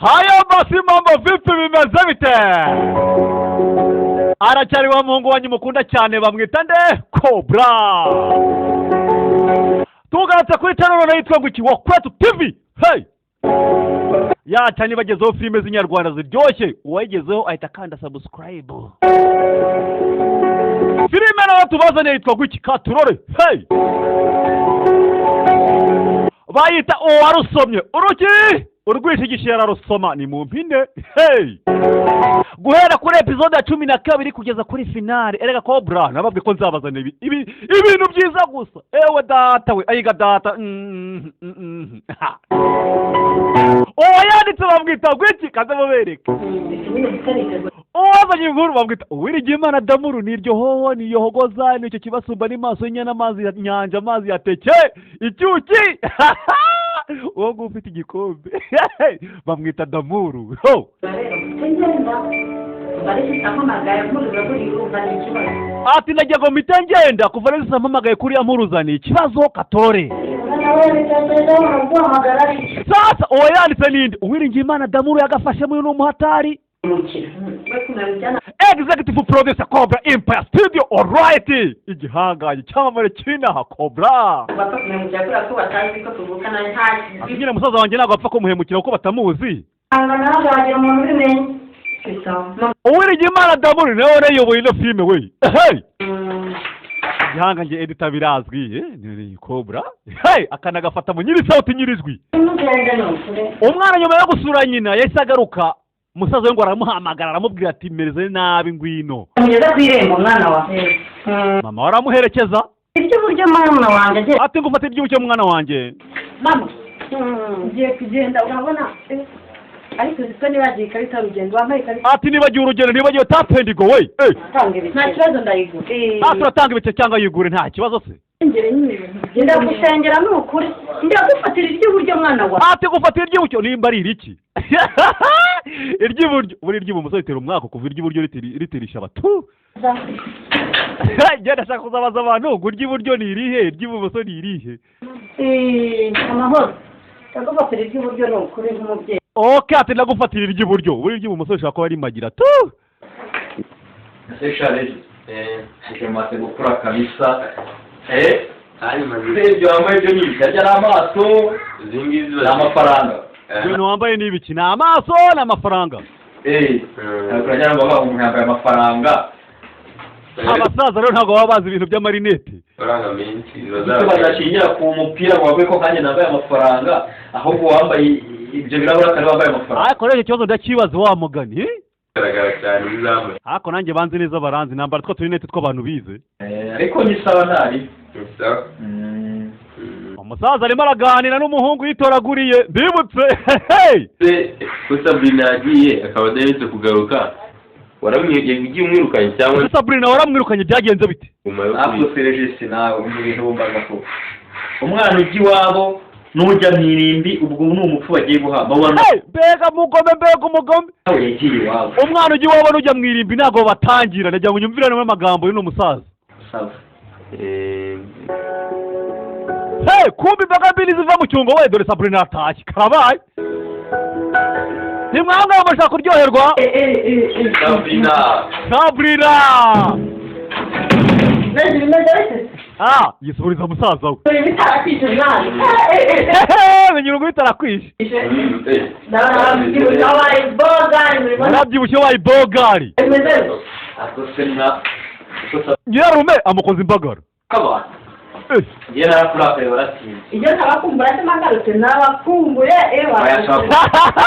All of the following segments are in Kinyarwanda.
Haya basi, mambo vipi, bimeze bite? Aracyari wa muhungu wanyu mukunda cyane, bamwita nde? Cobra. Tugarutse kuri channel noneho yitwa ngo iki? Wa Kwetu TV. Hey, yaca nibagezeho filime z'inyarwanda ziryoshye, uwayigezeho ahita akanda subscribe. Filime nayo tubazaniye yitwa ngo iki? Katurore. Hey, bayita Uwarusomye uruki urwishigishiye ararusoma, ni mu mpine. Hey, guhera kuri episode ya 12 kugeza kuri finale. Erega Cobra nababwiye ko nzabazanira ibintu byiza gusa. Ewe data we, ayiga data. Ha. Uwayanditse bamwita gwiki? Kaze mubereke. Uwazanye inkuru bamwita Uwiringiyimana Damuru. Ni iryo hoho, ni iyo hogoza, ni icyo kibasumba n'amaso y'inyana, amazi ya nyanja, amazi ya teke, icyuki. Uwo nguwo ufite igikombe bamwita Damuru. Ho! Mpamagaye mpuruza buri urumva ni ikibazo. Ati nagira ngo mpite ngenda kuva rero mpamagaye kuriya mpuruza ni ikibazo katore. Nawe bitekereza guhamagara ari iki? Sasa uwo yanditse ninde? Uwiringiyimana Damuru yagafashemo. Uyu ni umuhatari, executive producer, Cobra Empire Studio. Alright, igihangange cyamamare cy'inaha, Cobra. Bapfa kumemukira kubera ko batazi ko tuvukana nta Ati nyine musaza wanjye ntabwo apfa kumuhemukira kuko batamuzi. Ntabwo nawe wagira umuntu ubimenya. Uwiringiyimana Damuru niwe wanayoboye ino filime we. Hey, igihangange editor birazwi, ni Cobra. Hey, akanagafata mu nyiri sauti, nyirijwi. Ntugende ni ukuri. Umwana nyuma yo gusura nyina yahise agaruka. Musaza we ngo aramuhamagara, aramubwira ati: "Mereze nabi, ngwino." Ugeze ku irembo, mwana wa. Mama we aramuherekeza. Iry'iburyo, mwana wanjye, agiye. Ati ngufate iry'iburyo, mwana wanjye. Mama, ngiye kugenda, urabona, ariko uzi ko nibagiye ikarita y'urugendo? Wambaye ikarita. Ati nibagiwe urugendo, nibagiwe tap and go we. Tanga ibiceri. Nta kibazo, ndayigura. Ati uratanga ibice cyangwa yigure, nta kibazo se. Ndagusengera ni ukuri, ndagufatira iry'iburyo, mwana wawe. Ati gufatira iry'iburyo, nimba ari iriki iry'iburyo, buri iry'ibumoso ritera umwaka kuva iry'iburyo ritirisha abatu. Ngenda ndashaka kuzabaza abantu ngo iry'iburyo ni irihe, iry'ibumoso ni irihe? Amahoro, ndagufatira iry'iburyo ni ukuri nk'umubyeyi. Okay, ati ndagufatira iry'iburyo, buri iry'ibumoso rishobora kuba rimagira tu. Ese shareje umaze gukura kabisa. Hanyuma Urebye wambaye ibyo ni ibishyarya n'amaso. Izi ngizi Ni amafaranga. Ibintu wambaye ni ibiki? Ni amaso, ni amafaranga? Ntabwo urajya ngo umuntu yambaye amafaranga. Abasaza rero ntabwo baba bazi ibintu by'amarinete. Amafaranga menshi. Icyo badashingira ku mupira ngo bavuge ko kanjye nambaye amafaranga, ahubwo wambaye ibyo birahuri akaba wambaye amafaranga. Ariko rero icyo kibazo ndakibaza wa mugani, eh? Bigaragara cyane ibizambaye. Ariko nanjye banzi neza, baranzi, nambara two turinete tw'abantu bize. Ariko ni sawa, ntari. Ni sawa. Umusaza arimo araganira n'umuhungu yitoraguriye, mbibutse. Hey! Se ko Sabrina yagiye akaba adaherutse kugaruka, yagiye umwirukanye cyangwa? Ese Sabrina waramwirukanye, byagenze bite? Nyuma yo Ntabwo serejisi nawe mu bintu bumvaga ko umwana ujya iwabo n'ujya mu irimbi, ubwo ni umupfu bagiye guhamba ubona. Hey, mbega mugome, mbega umugome! Nawe yagiye iwabo. Umwana ujya iwabo n'ujya mu irimbi ntabwo batangira. Ndagira ngo nyumvirane amagambo y'uno musaza. Sawa. Hey, kumbe imbaga mbili ziva mu cyungo we. Dore Sabrina atashye, karabaye. Ntimwanga bashaka kuryoherwa. Sabrina. Sabrina! Bimeze bite? Ah, yisubiriza musaza we. Dore bitarakwishe mwana. Hehe, menya ngo bitarakwishe. Ndabona wabaye bogari muri Warabyibushye, wabaye bogari. Bimeze bite? Ako se mwa Nyirarume amukoza imbagara. Kabana. Njye narakurakaye, waratinze. Ibyo ntabakumbura se mpagarutse nabakumbuye ewa. Oya, shaka.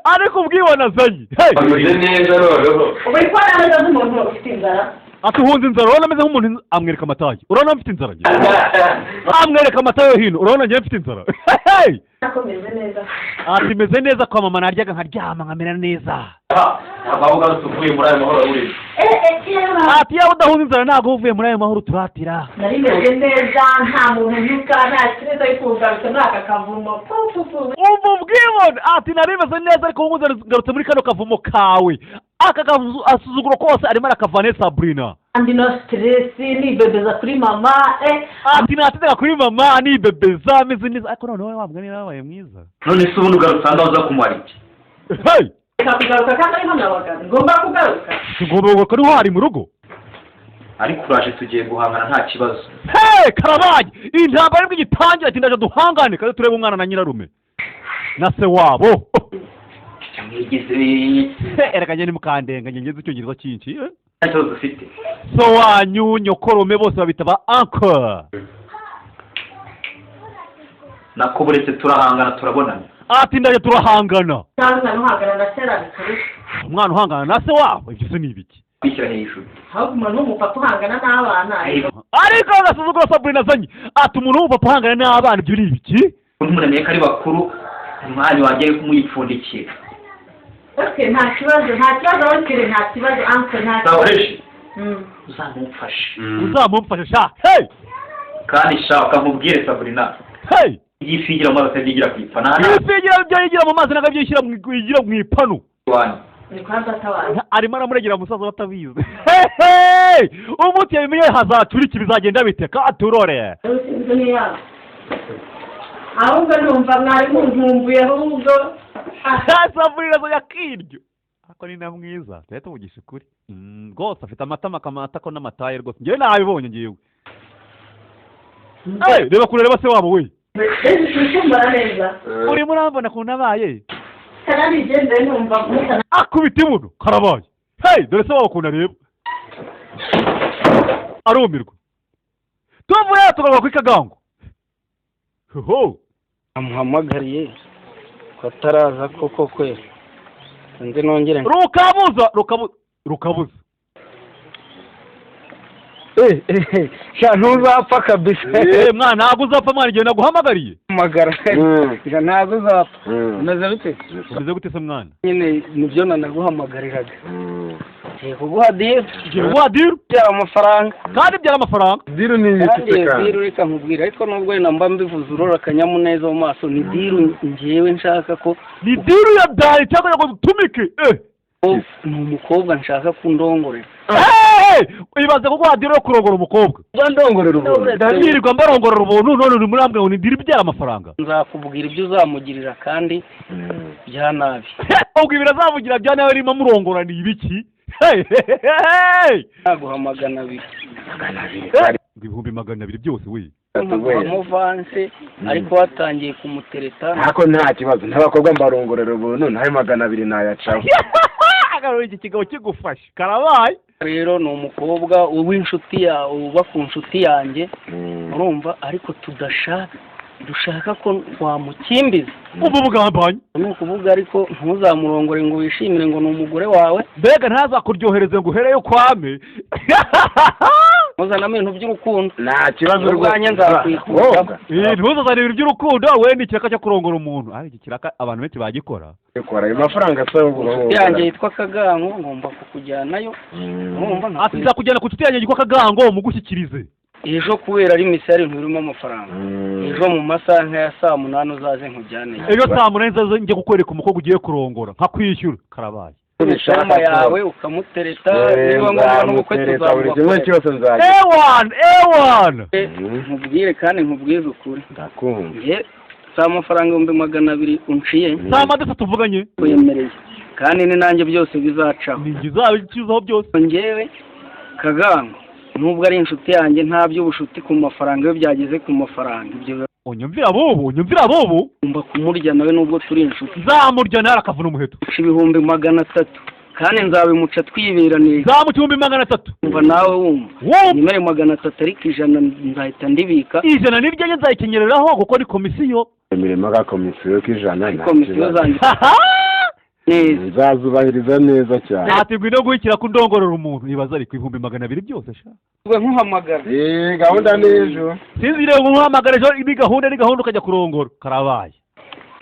Ariko ubwibone azanye. Hey! Ameze neza noneho. Ubu uri kubona ameze nk'umuntu ufite inzara. Ati uhunze inzara, urabona ameze nk'umuntu. Amwereka amatayi: "Urabona mfite inzara njye?" Amwereka amata yo hino: "Urabona njye mfite inzara?" Hey! Nakomeze neza. Ati meze neza, kwa mama naryaga nkaryama nkamera neza. Ntabwo waba ugarutse uvuye muri ayo mahoro wuriye. Ati yaba udahunze inzara ntabwo uba uvuye muri ayo mahoro turatira. Nari meze neza, nta muntu unyuka, nta kibazo, ariko ubu ngarutse muri aka kavumo. Pu pu pu. Umva ubwibone! Ati nari meze neza, ariko ubu ngarutse muri kano kavumo kawe. Aka asuzuguro kose arimo arakavane Sabrina. Kandi no stress, nibebeza kuri mama. Ati natitega kuri mama, nibebeza, ameze neza, ariko noneho wa mugani yabaye mwiza. None se ubundi ugarutse aha ngaha uza kumara iki? Hey! Reka kugaruka kandi ariho nabaga. Ngomba kugaruka. Ngomba kugaruka niho hari mu rugo. Ariko uraje, tugiye guhangana, nta kibazo. Hey, karabaye! Intambara nibwo igitangira. Ati ndaje duhangane, kandi turebe umwana na nyirarume na se wabo. Mwigeze. Erega njye nimukandenga, njye ngeze icyongereza cyinshi, eh? Nta kibazo dufite. So wanyu, nyokorome, bose babita ba uncle. Nako buretse, turahangana, turabonana. Ati ndaje turahangana. Cyangwa umwana uhangana na se arabikora. Umwana uhangana na se wabo, ibyo se ni ibiki? Kwishyira hejuru. Ahubwo umuntu w'umupapa uhangana n'abana. Ariko agasuzuguro Sabrina azanye, ati umuntu w'umupapa uhangana n'abana, ibyo ni ibiki? Umuntu amenye ko ari bakuru, umwanya wagiye kumuyipfundikira. Okay, nta kibazo, nta kibazo, uncle, nta kibazo, uncle, nta kibazo. Sawa, uzamumfashe. Uzamumfashe sha, hey! Kandi shaka nkubwire, Sabrina, Hey! ifi igira mu mazi atayigira ku ipana. Ifi igira ibyo yigira mu mazi, ntabwo yigira mu yigira mu ipanu. Iwanyu. Ni kwa data wanjye. Arimo aramuregera umusaza batabizi. Hey, umunsi yabimenye hazacura iki? Bizagenda bite? Katurore. Inzu ni yabo. Ahubwo numva mwari munkumbuye ahubwo. Sabrina zo yakiryo, ariko ni na mwiza, tujye tuvugisha ukuri. Rwose afite amatama amatako n'amataye, rwose njyewe nabibonye ngewe. Hey, reba kure, reba se wabo we. Ese neza. Urimo urambona ukuntu nabaye. Kararigendeye numva mutana. Akubita ibuno, karabaye! Hey, dore se wabo ukuntu areba, arumirwa. Tuvuye tugaruka kuri Kagango ho. Amuhamagariye ko ataraza koko kweri? Sinzi, nongere. Rukabuza, rukabuza, rukabuza. Sha, ntuzapfa kabisa. Eh mwana, ntabwo uzapfa mwana, igihe naguhamagariye. Hamagara. Sha, ntabwo uzapfa. Umeze bite? Umeze gute se mwana? Nyine nibyo nanaguhamagariraga. Ngiye kuguha deal. Ngiye kuguha deal. Byara amafaranga. Kandi byara amafaranga. Deal ni Kandi ibiki se? iyo Kandi deal, reka nkubwire, ariko nubwo wenda mba mbivuze urora akanyamuneza mu maso, ni deal njyewe nshaka ko Ni deal ya dali cyangwa ngo dutumike, eh. Ni umukobwa nshaka kundongorera. Hey, ibaze kuguha deal yo kurongora umukobwa. Mba ndongorera ubuntu. Ndirirwa mbarongorera ubuntu, none uri murambwira ngo ni deal ibyara amafaranga. Nzakubwira ibyo uzamugirira kandi bya nabi. Ubwo ibirazamugira bya nawe, ririmo murongora ni ibiki? Hey, hey, hey! Naguha 200. 200? Ngo 200,000 byose we? Nkaguha avance, ariko watangiye kumutereta. Ntako nta kibazo, n'abakobwa mbarongorera ubuntu, nayo 200 nayacaho. Agarura iki kigabo kigufashe, karabaye. Rero ni umukobwa w'inshuti yawe, uba ku nshuti yanjye, urumva, ariko tudashaka, dushaka ko wamukimbiza. Ubu bugambanyi. Ni ukuvuga, ariko ntuzamurongore ngo wishimire ngo ni umugore wawe. Mbega ntazakuryohereze ngo uhereyo ukwame. Ntuzanamo ibintu by'urukundo. Nta kibazo. Urwanya nzakwikura. Abakobwa. Eh, ntuzazane ibintu by'urukundo we, ni ikiraka cyo kurongora umuntu, ariko iki kiraka abantu benshi bagikora. Kora ayo mafaranga asaba. Inshuti yanjye yitwa Kagango, ngomba kukujyanayo, urumva? Ati nzakujyana ku nshuti yanjye yitwa Kagango mugushyikirize. Ejo, kubera ari misari nturimo amafaranga, ejo mu masaha nk'aya saa 8 uzaze nkujyaneyo. Ejo saa 8 nzaze njye kukwereka umukobwa ugiye kurongora, nkakwishyura, karabaye. Imisoma yawe ukamutereta, niba ngombwa n'ubukwe Nzamutereta, buri kimwe tuzabubakorera. cyose nzagira. Ewana, ewana. Nkubwire kandi nkubwize ukuri. Ndakumva. Njye si amafaranga 200,000 unciye. Saa madesa tuvuganye. Wemereye, kandi ni nanjye byose bizacaho. Ni njye uzabicuzaho byose. Njyewe Kagango, nubwo ari inshuti yanjye, nta by'ubushuti ku mafaranga. Iyo byageze ku mafaranga, ibyo Unyumvira bubu, unyumvira bubu. Ngomba kumurya nawe nubwo turi inshuti. Nzamurya nawe akavuna umuheto. Muca 300,000, kandi nzabimuca twiberaniye. Nzamuca 300,000. Wumva nawe, wumva. Wumva. Nimere 300, ariko 100 nzahita ndibika. 100 niryo njye nzayikenyereraho kuko ni komisiyo. Imirimo ka komisiyo k'ijana, nta Komisiyo kibazo. zanjye neza. Nzazubahiriza neza cyane. Ati ngwino guhikira ko ndongorera umuntu, ibaza ariko 200,000 byose sha. Ubwo nkuhamagara. Eh, gahunda ni ejo. Sinzi rero, nkuhamagara ejo, ni gahunda, ni gahunda, ukajya kurongora, karabaye.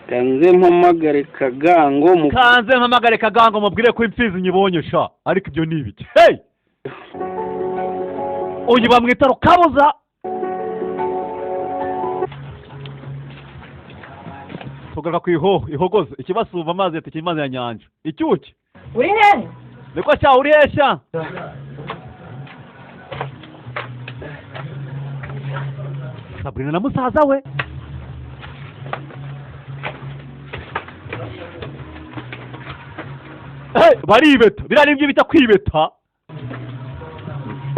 Kanze mpamagare Kagango mu Kanze mpamagare Kagango mubwire ko imfizi nyibonye sha, ariko ibyo ni ibiki? Hey, uyu bamwita Rukabuza. Tugaruka ku ihoho ihogoze ikibasumba amazi yatekeye amazi ya nyanja icyuki. Uri hehe? Niko sha, uri hehe sha? Sabrina na musaza we. Baribeta, biriya nibyo bita kwibeta.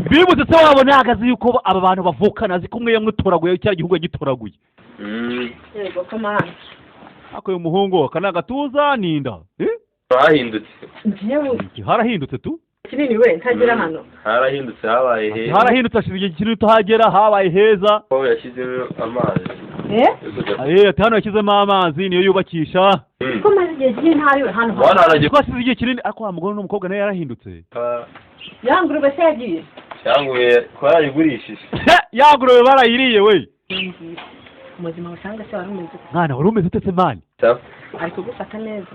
Bibutse se wabo nahagaze yuko aba bantu bavukana, azi ko umwe yamutoraguye, cya gihugu yagitoraguye. Yego ko mana. Ariko uyu muhungu aka ni agatuza n'inda, eh? Hahindutse. Njyewe Iki harahindutse tu. Kinini we ntagera hano. Harahindutse, habaye heza. Harahindutse, hashize igihe kinini utahagera, habaye heza. Aho yashyizemo amazi Eh. yo kujya. Ati hano yashyizemo amazi, niyo yubakisha. Ko maze igihe kinini ntariwe hano. Hano haragiye. Ko hashize igihe kinini, ariko wa mugore n'umukobwa nawe yarahindutse. Ya ngurube se yagiye? Cyangwa ko yarayigurishije. Ya ngurube barayiriye we. Ubuzima busanzwe se wari umeze ute? Mwana, wari umeze ute se man? Sawa. Ari kugufata neza?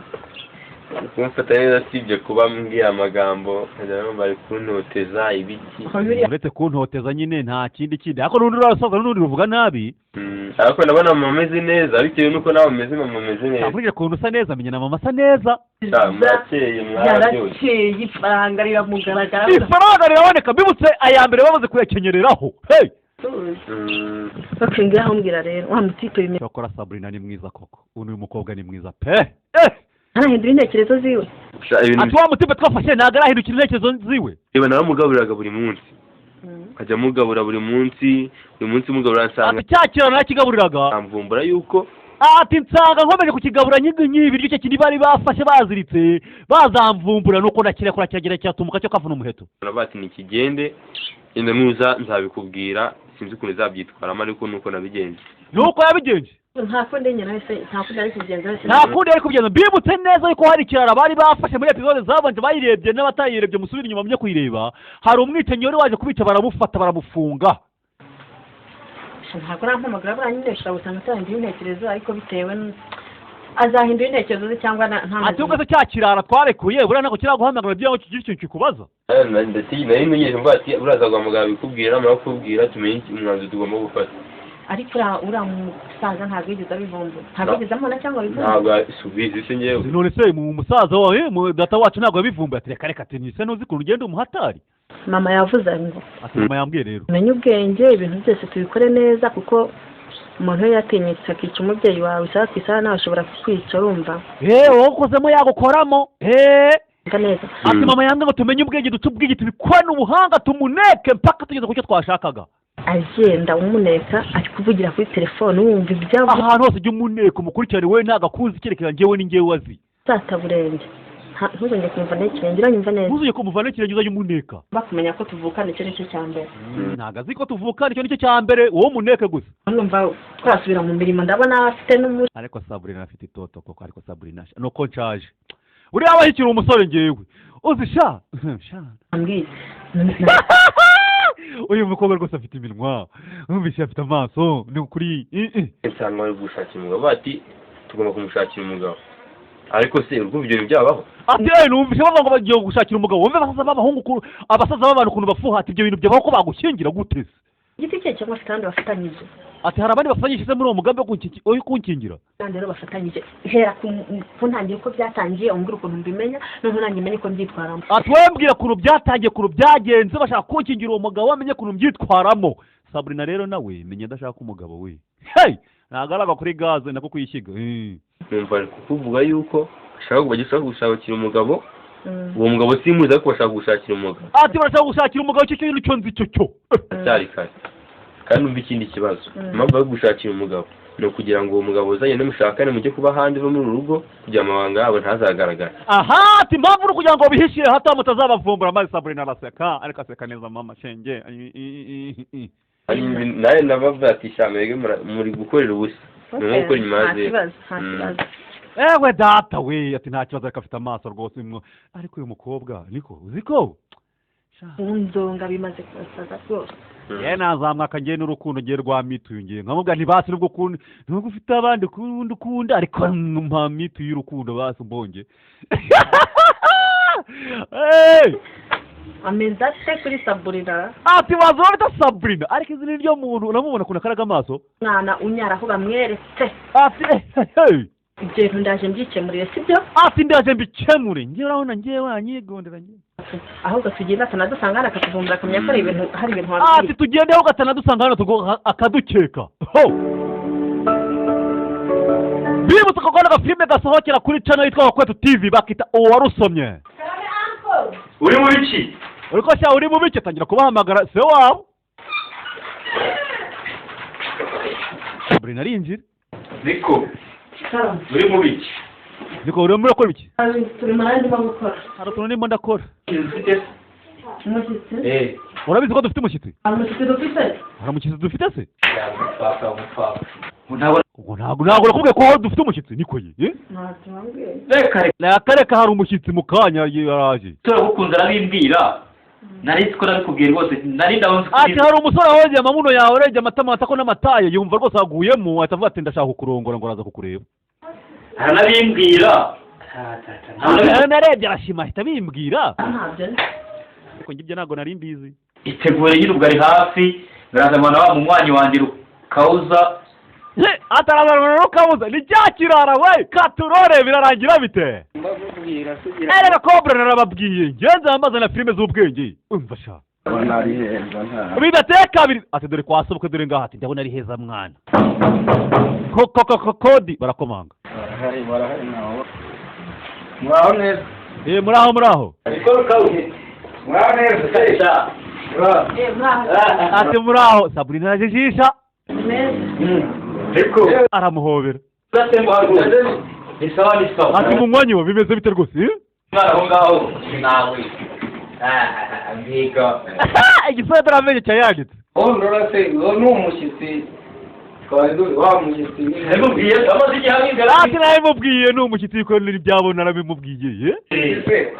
Kumfata neza, sibye kuba mbwira amagambo nkajya numva bari kuntoteza ibiki. Buriya Uretse kuntoteza nyine, nta kindi kindi, ariko n'undi urasoza n'undi ruvuga nabi. Ariko ndabona mama ameze neza, bitewe n'uko nawe umeze, mama ameze neza. Nkurikije ukuntu usa neza, menya na mama asa neza. Sha, murakeye, mwararyoshye. Yarakeye, ifaranga riramugaragara. Ifaranga riraboneka. Mbibutse aya mbere bamaze kuyakenyereraho, hey! Ok, ngaho mbwira rero, wa mutipe bimeze. Cyakora Sabrina ni mwiza koko, uyu mukobwa ni mwiza pe, eh! Ntarahindura intekerezo ziwe? Sha, ibintu Ati wa mutipe twafashe ntabwo arahindukira intekerezo ziwe. Reba, naramugaburiraga buri munsi, nkajya mugabura buri munsi, buri munsi mugaburira, nsanga Ati cya kiraro narakigaburiraga. Amvumbura yuko Ati nsanga nkomeje kukigabura nyibiryo, icyo kintu bari bafashe baziritse bazamvumbura, nuko ndakirekura kiragera kiratumuka cyo kavuna umuheto. Baravuga ati nikigende, genda, nuza nzabikubwira, sinzi ukuntu izabyitwaramo, ariko nuko nabigenje. Nuko yabigenje. Nta kundi nyine wese, nta kundi ari kubigenza wese. Nta kundi yari kubigenza. Mbibutse neza yuko hari ikirara bari bafashe muri episode zabanje, bayirebye n'abatayirebye musubire inyuma mujye kuyireba. Hari umwicanyi wari waje kubica, baramufata baramufunga. Ntabwo arampamagara. Buriya nyine ushobora gusanga atahindura intekerezo, ariko bitewe azahindura intekerezo ze cyangwa nta. Ati ubwo se cya kirara twarekuye buriya ntabwo kiraguhamagara byangwa ngo kigire ikintu kikubaza? Nari ntegereje mvuga ati uraza guhamagara bikubwira, namara kukubwira tumenye umwanzuro tugomba gufata. Ariko uriya musaza ntabwo yigeze abivumbura, ntabwo yigeze amubona cyangwa abivumbure? Ntabwo subizi se njyewe. None se mu musaza wawe, mu data wacu, ntabwo yabivumbuye? Ati reka reka, ati nise ntuzi ukuntu ugenda umuhatari. Mama yavuze ngo Ati mama yambwiye rero. Umenye ubwenge, ibintu byose tubikore neza, kuko umuntu iyo yatinyutse akica umubyeyi wawe, isaha ku isaha nawe ashobora kukwica, urumva? Eee, wowe ukozemo yagukoramo, eee. Umva neza. Ati mama yambwiye ngo tumenye ubwenge, duce ubwenge, tubikorane ubuhanga, tumuneke mpaka tugeze ku cyo twashakaga. Agenda umuneka, ari kuvugira kuri telefone, wumva ibyo avuga. Ahantu hose ujya umuneka, umukurikirane, wowe ntabwo akuzi kereka njyewe, ni njyewe azi. Uzataburenge ntuzongere kumuvanaho ikirenge, uranyumva neza? Ntuzongere kumuvanaho ikirenge, uzajya umuneka. Bakumenya ko tuvukana, icyo ni cyo cya mbere. Ntabwo azi ko tuvukana, icyo nicyo cya mbere, wowe umuneke gusa. Numva twasubira mu mirimo, ndabona afite n'umuco. Ariko Sabrina afite itoto koko. Ariko Sabrina nuko nshaje, buriya aba yikiri umusore. Ngewe uzi sha sha. Ambwiye. Uyu mukobwa rwose afite iminwa, numvise afite amaso, ni ukuri eh, eh. Nsanga bari gushakira umugabo, bati tugomba kumushakira umugabo, ariko se urumva ibyo bintu byabaho? Ati numvise bavuga ngo bagiye gushakira umugabo. Wumve abasaza b'abahungu abasaza b'abantu ukuntu bafuha. Ati ibyo bintu byabaho ko bagushyingira gute se? Igiti cye cyangwa afite abandi bafatanyije? Ati hari abandi bafatanyije se muri uwo mugambi wo kunkingira? Kandi rero bafatanyije, hera ku ntangiriro uko byatangiye, umbwire ukuntu mbimenya, noneho nanjye menye uko mbyitwaramo. Ati wowe mbwira ukuntu byatangiye, ukuntu byagenze bashaka kunkingira uwo mugabo, wamenye ukuntu mbyitwaramo. Sabrina rero nawe menya adashaka umugabo we, hey, ntabwo araga kuri gaze nako kuyishyiga. Numva ari kukuvuga yuko bashaka bagishaka gushakira umugabo. Uwo mugabo simuzi, ariko bashaka gushakira umugabo. Ati barashaka gushakira umugabo, icyo cyo nicyo nzi cyo cyo. Aracyari kare. Kandi umva ikindi kibazo: impamvu bari gushakira umugabo ni ukugira ngo uwo mugabo uzanye n'umushakane mujye kuba hanze, uve muri uru rugo, kugira amabanga yabo ntazagaragare. Aha, ati impamvu ni ukugira ngo bihishire hato mutazabavumbura. Maze Sabrina araseka, ariko aseka neza mama shenge. Hanyuma nawe nabavuga ati sha mwebwe muri gukorera ubusa, ni nko gukora inyuma ya Nta zeru. kibazo, nta kibazo. Ewe data we, ati nta kibazo, ariko afite amaso rwose ariko uyu mukobwa niko uzi ko Nzonga bimaze kubasaza rwose. Ye nazamwaka ngiye n'urukundo ngiye rwa mituyu, ngiye nkamubwira nti basi nubwo ukunda, nubwo ufite abandi ukunda ukunda, ariko mpa mituyu y'urukundo basi umbonge. Hey! Ameze ate kuri Saburina? Ati baza bita Sabrina, ariko izina ryo muntu uramubona ukuntu akaraga amaso. Mwana unyara aho bamweretse. Ati hey! Ibyo bintu ndaje mbyikemurire, sibyo? Ati ndaje mbikemure ngewe, urabona ngewe wanyigondera ngewe. Ahubwo tugenda atanadusanga hano akatuvumbura, akamenya ko hari ibintu Ati wambwiye. Tugende aho gatanadusanga hano akadukeka ho. Bibutse. Mbibutsa ko kano gafilime gasohokera kuri channel yitwa Kwetu TV, bakita Uwarusomye. Uri mu biki? Uri ko sha, uri mu biki? Tangira kubahamagara se wabo. Sabrina arinjira. Niko uri mu biki? Niko, uri muri gukora ibiki? Turi mu ndimo gukora. Hari utuntu ndimo ndakora. Ufite se? Umushyitsi? Eh. Urabizi ko dufite umushyitsi? Hari umushyitsi dufite? Hari umushyitsi dufite se? Umupfapfa, umupfapfa. Ntabwo. Ubwo ntabwo nakubwiye ko dufite umushyitsi, niko ye, eh? Ntacyo wambwiye. Reka reka. Reka reka, hari umushyitsi mu kanya yaraje. Turagukunze, arabimbwira. Nari nzi ko nabikubwiye rwose, nari ndabona. Ati hari umusore wogeye amabuno yawe, urebye amatama atako n'amataye, yumva rwose aguyemo, ahita avuga ati ndashaka kukurongora, ngo araza kukureba. Aranabimbwira. Narebye arashima, ahita abimbwira. Ntabyo. Ariko njye ibyo ntabwo nari mbizi. Itegure nyine, ubwo ari hafi, ngarazamana wa munywanyi wanjye Rukawuza. Atarazana rukabuza ni cya kirara we katurore, birarangira bite? Mbabwira sugira. Erega Cobra, narababwiye ngenzi amazana filime z'ubwenge, umva sha. Ndabona ari heza, nta Bidateye kabiri ati dore kwa sobukwe, dore ngaha. Ati ndabona ari heza mwana. Kodi barakomanga. Barahari, barahari ntawe. Muraho neza? Eh, muraho, muraho. Niko Rukawuza. Muraho neza se? Muraho. Eh, muraho. Ati muraho. Sabrina arajijisha. Meza. Niko. Aramuhobera. Uzatemba rwose. Ni sawa, ni sawa. Ati munywanyi we, bimeze bite rwose, eh? Mwana aho ngaho nawe. Mbega. Igisore dore amenyo cyayanditse. Ndora se, uwo ni umushyitsi twari wa mushyitsi nyine. Namubwiye amaze igihe amwibwira. Ati narabimubwiye, ni umushyitsi w'ikora n'ibyabo, narabimubwiye, eh? Se,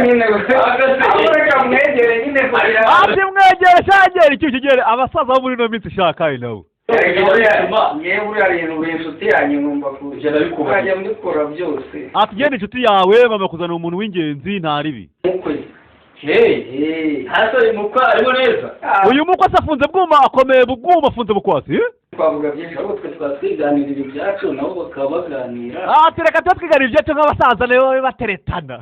nyine aho reka mwegere nyine kugira Ati mwegere shagere icyo kigere abasaza bo muri ino minsi shakaye nabo. Ngewe buriya bintu uri inshuti yanjye, ngomba Ibyo ndabikubona. kujya mbikora byose. Ati genda inshuti yawe, mama kuzana umuntu w'ingenzi, nta ribi. Mukwe. Hey. Eh. Hasi mukwa arimo neza. Uyu mukwe se afunze bwuma, akomeye bwuma, afunze bukwasi, eh? Twavuga byinshi ahubwo twe twatwiganirira ibyacu, nabo bakaba baganira. Ati reka tuba twiganira ibyacu nk'abasaza nabo bateretana.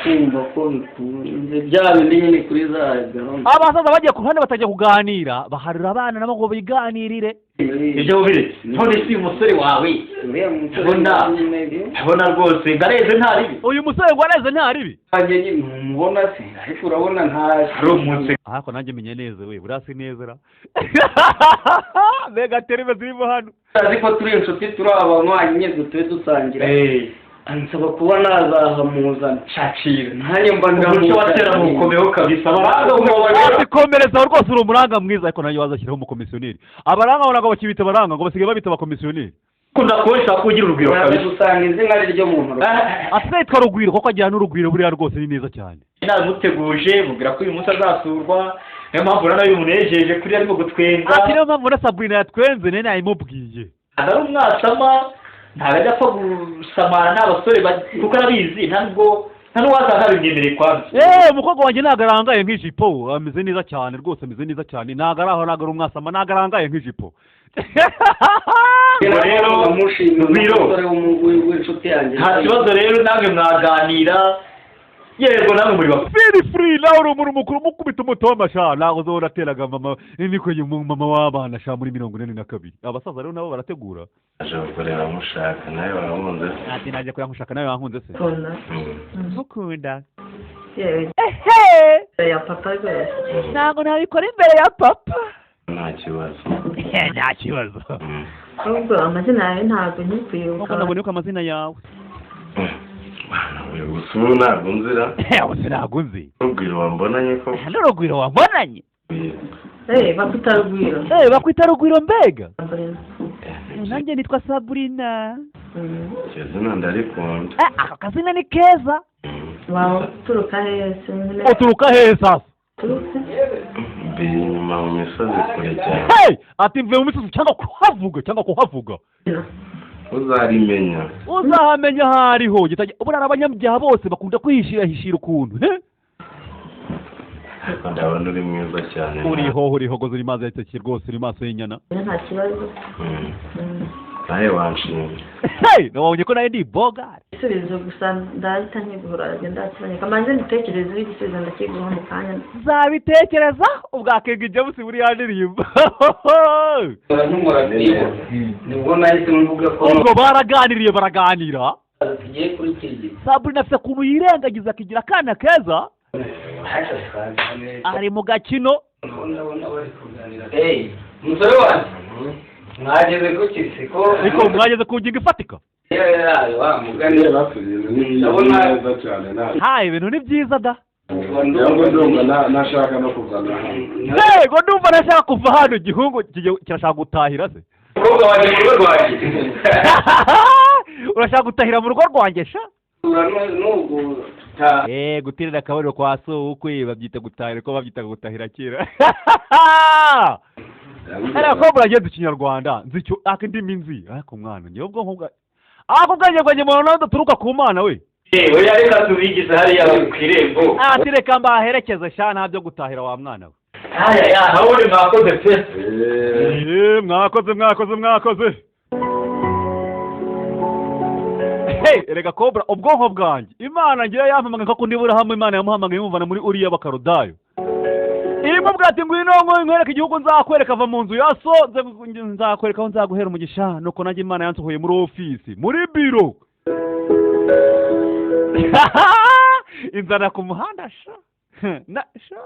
Kumva ko bikunze bya bindi nyine kuri za gahunda. Abasaza bagiye ku ruhande batajya kuganira, baharura abana nabo ngo biganirire. Ibyo bubiretse. None si uyu musore wawe? Uriya musore Ndabona. Ndabona rwose ngareze nta ribi. Uyu musore ngo areze nta ribi. Wanjye nyine ntumubona se? Ariko urabona nta Ari umunsi. Ariko nanjye menye neza we, buriya si neza ra, mbega terime zirimo hano. Azi ko turi inshuti, turi abanywanyi nyine, dutuye dusangira. Eh. Ansaba kuba nazahamuzana. Shakira. Nanjye mba Umuco wa kera ndamuzana. mukomeho kabisa. Abaranga mu Ati komereza rwose, uri umuranga mwiza. Ariko nayo wazashyiraho umukomisiyoneri. Abaranga ntabwo bakibita abaranga, ngo basigaye babita abakomisiyoneri. Kunda kubona ko ugira urugwiro Uraza kabisa. gusanga izina ari ryo muntu. Ati yitwa Rugwiro kuko agira n'urugwiro, buriya rwose ni neza cyane. Namuteguje mubwira ko uyu munsi azasurwa, niyo mpamvu urabona bimunejeje kuri arimo gutwenga. Ati niyo mpamvu na Sabrina yatwenze, nayo nayimubwiye. Ntabwo ari umwasama, ntabwo ajya apfa gusamara n'abasore kuko arabizi, ntabwo nta n'uwaza ntabimwemereye kwabyo. Eee, umukobwa wanjye ntabwo arangaye nk'ijipo, ameze neza cyane rwose, ameze neza cyane, ntabwo ari aho, ntabwo ari umwasama, ntabwo arangaye nk'ijipo. Ubwo rero, ndamushimira. Rugwiro. Umusore w'inshuti yanjye. Nta kibazo rero, namwe mwaganira, yego namwe muri bakuru. Feel free, nawe uri umuntu mukuru, mukubita umutoma sha, ntabwo uzahora ateraga mama niko mama w'abana sha muri 82. Abasaza rero nabo barategura. Aje gukorera mushaka, nawe warankunze se? Ati najya kuyankushaka, nawe wankunze se? Kunda. Mukunda. Yewe. Ehe. Ya papa rwose. Ntabwo nabikora imbere ya papa. Nta kibazo. Nta kibazo. Ahubwo amazina yawe ntabwo nkikwibuka. Nkuko nabonye ko amazina yawe. Uyu gusa ubu ntabwo nzira. Ubu ntabwo nzi. Rugwiro wambonanye ko. N'urugwiro wambonanye. Eh, bakwita Rugwiro. Eh, bakwita Rugwiro mbega. Sabrina. Nanjye nitwa Sabrina. Iryo zina ndarikunda. Eh, ako kazina ni keza. Waba uturuka hehe se nyine? Uturuka hehe sasa? Uturutse? Mbi inyuma mu misozi kure cyane. Hey, ati mvuye mu misozi, cyangwa kuhavuga, cyangwa kuhavuga. Uzarimenya. Uzahamenya aho ariho buriya abanyabyaha bose bakunda kwihishirahishira ukuntu, he? Ariko ndabona uri mwiza cyane. Uriho urihogoza, uri mazi yateke rwose, uri maso y'inyana. Nta kibazo. Nawe wanshimye. Hey, nabonye ko nawe ndi bogari. Igisubizo gusa ndahita nkiguhura, aragenda akiboneka, manze mbitekerezeho, igisubizo ndakiguha mu kanya. Zabitekereza ubwa King James muri ya ndirimbo. Nkimura kuyibona nibwo nahise mvuga ko Ubwo baraganiriye, baraganira. Tugiye kuri kirigita. Sabrina afite ukuntu yirengagiza akigira akana keza, ari mu gakino. Ndabona bari kuganira. Hey, umusore wanjye, mwageze ku kisi ko? Ariko mwageze ku ngingo ifatika? Yayo wa mugani. Ibintu ni Ndabona- neza cyane nta Ha, ibintu ni byiza da. Cyangwa ndumva nashaka no kuvana hano. Yego, ndumva nashaka kuva hano. Igihungu kirashaka gutahira se? Umukobwa wanjye mu rugo rwanjye. Urashaka gutahira mu rugo rwanjye sha? Nubwo ta Eh, guterera akabariro kwa so ukwe babyita gutahira, ko babyitaga gutahira kera. Ariko ko muragenda ikinyarwanda nzi icyo aka indimi nzi, ariko mwana ngewe ubwonko bwa ako ubwenge bwanjye mubona budaturuka ku Mana we. Oya, reka tubigize hariya ku irembo. Ati reka mbaherekeze sha, nta byo gutahira wa mwana we. Haya ya nawe, mwakoze pe. Eh, mwakoze, mwakoze, mwakoze. Hey, erega Cobra, ubwonko bwanjye Imana ngira yampamagaye ko kundi Burahamu Imana yamuhamagaye imuvana muri uriya Bakarudayo, imubwira ati: "Ngwino ngo nkwereke igihugu nzakwereka, ava mu nzu ya so, nzakwereka aho nzaguhera umugisha." Nuko nanjye Imana yansohoye muri ofisi, muri biro, inzana ku muhanda sha na sha.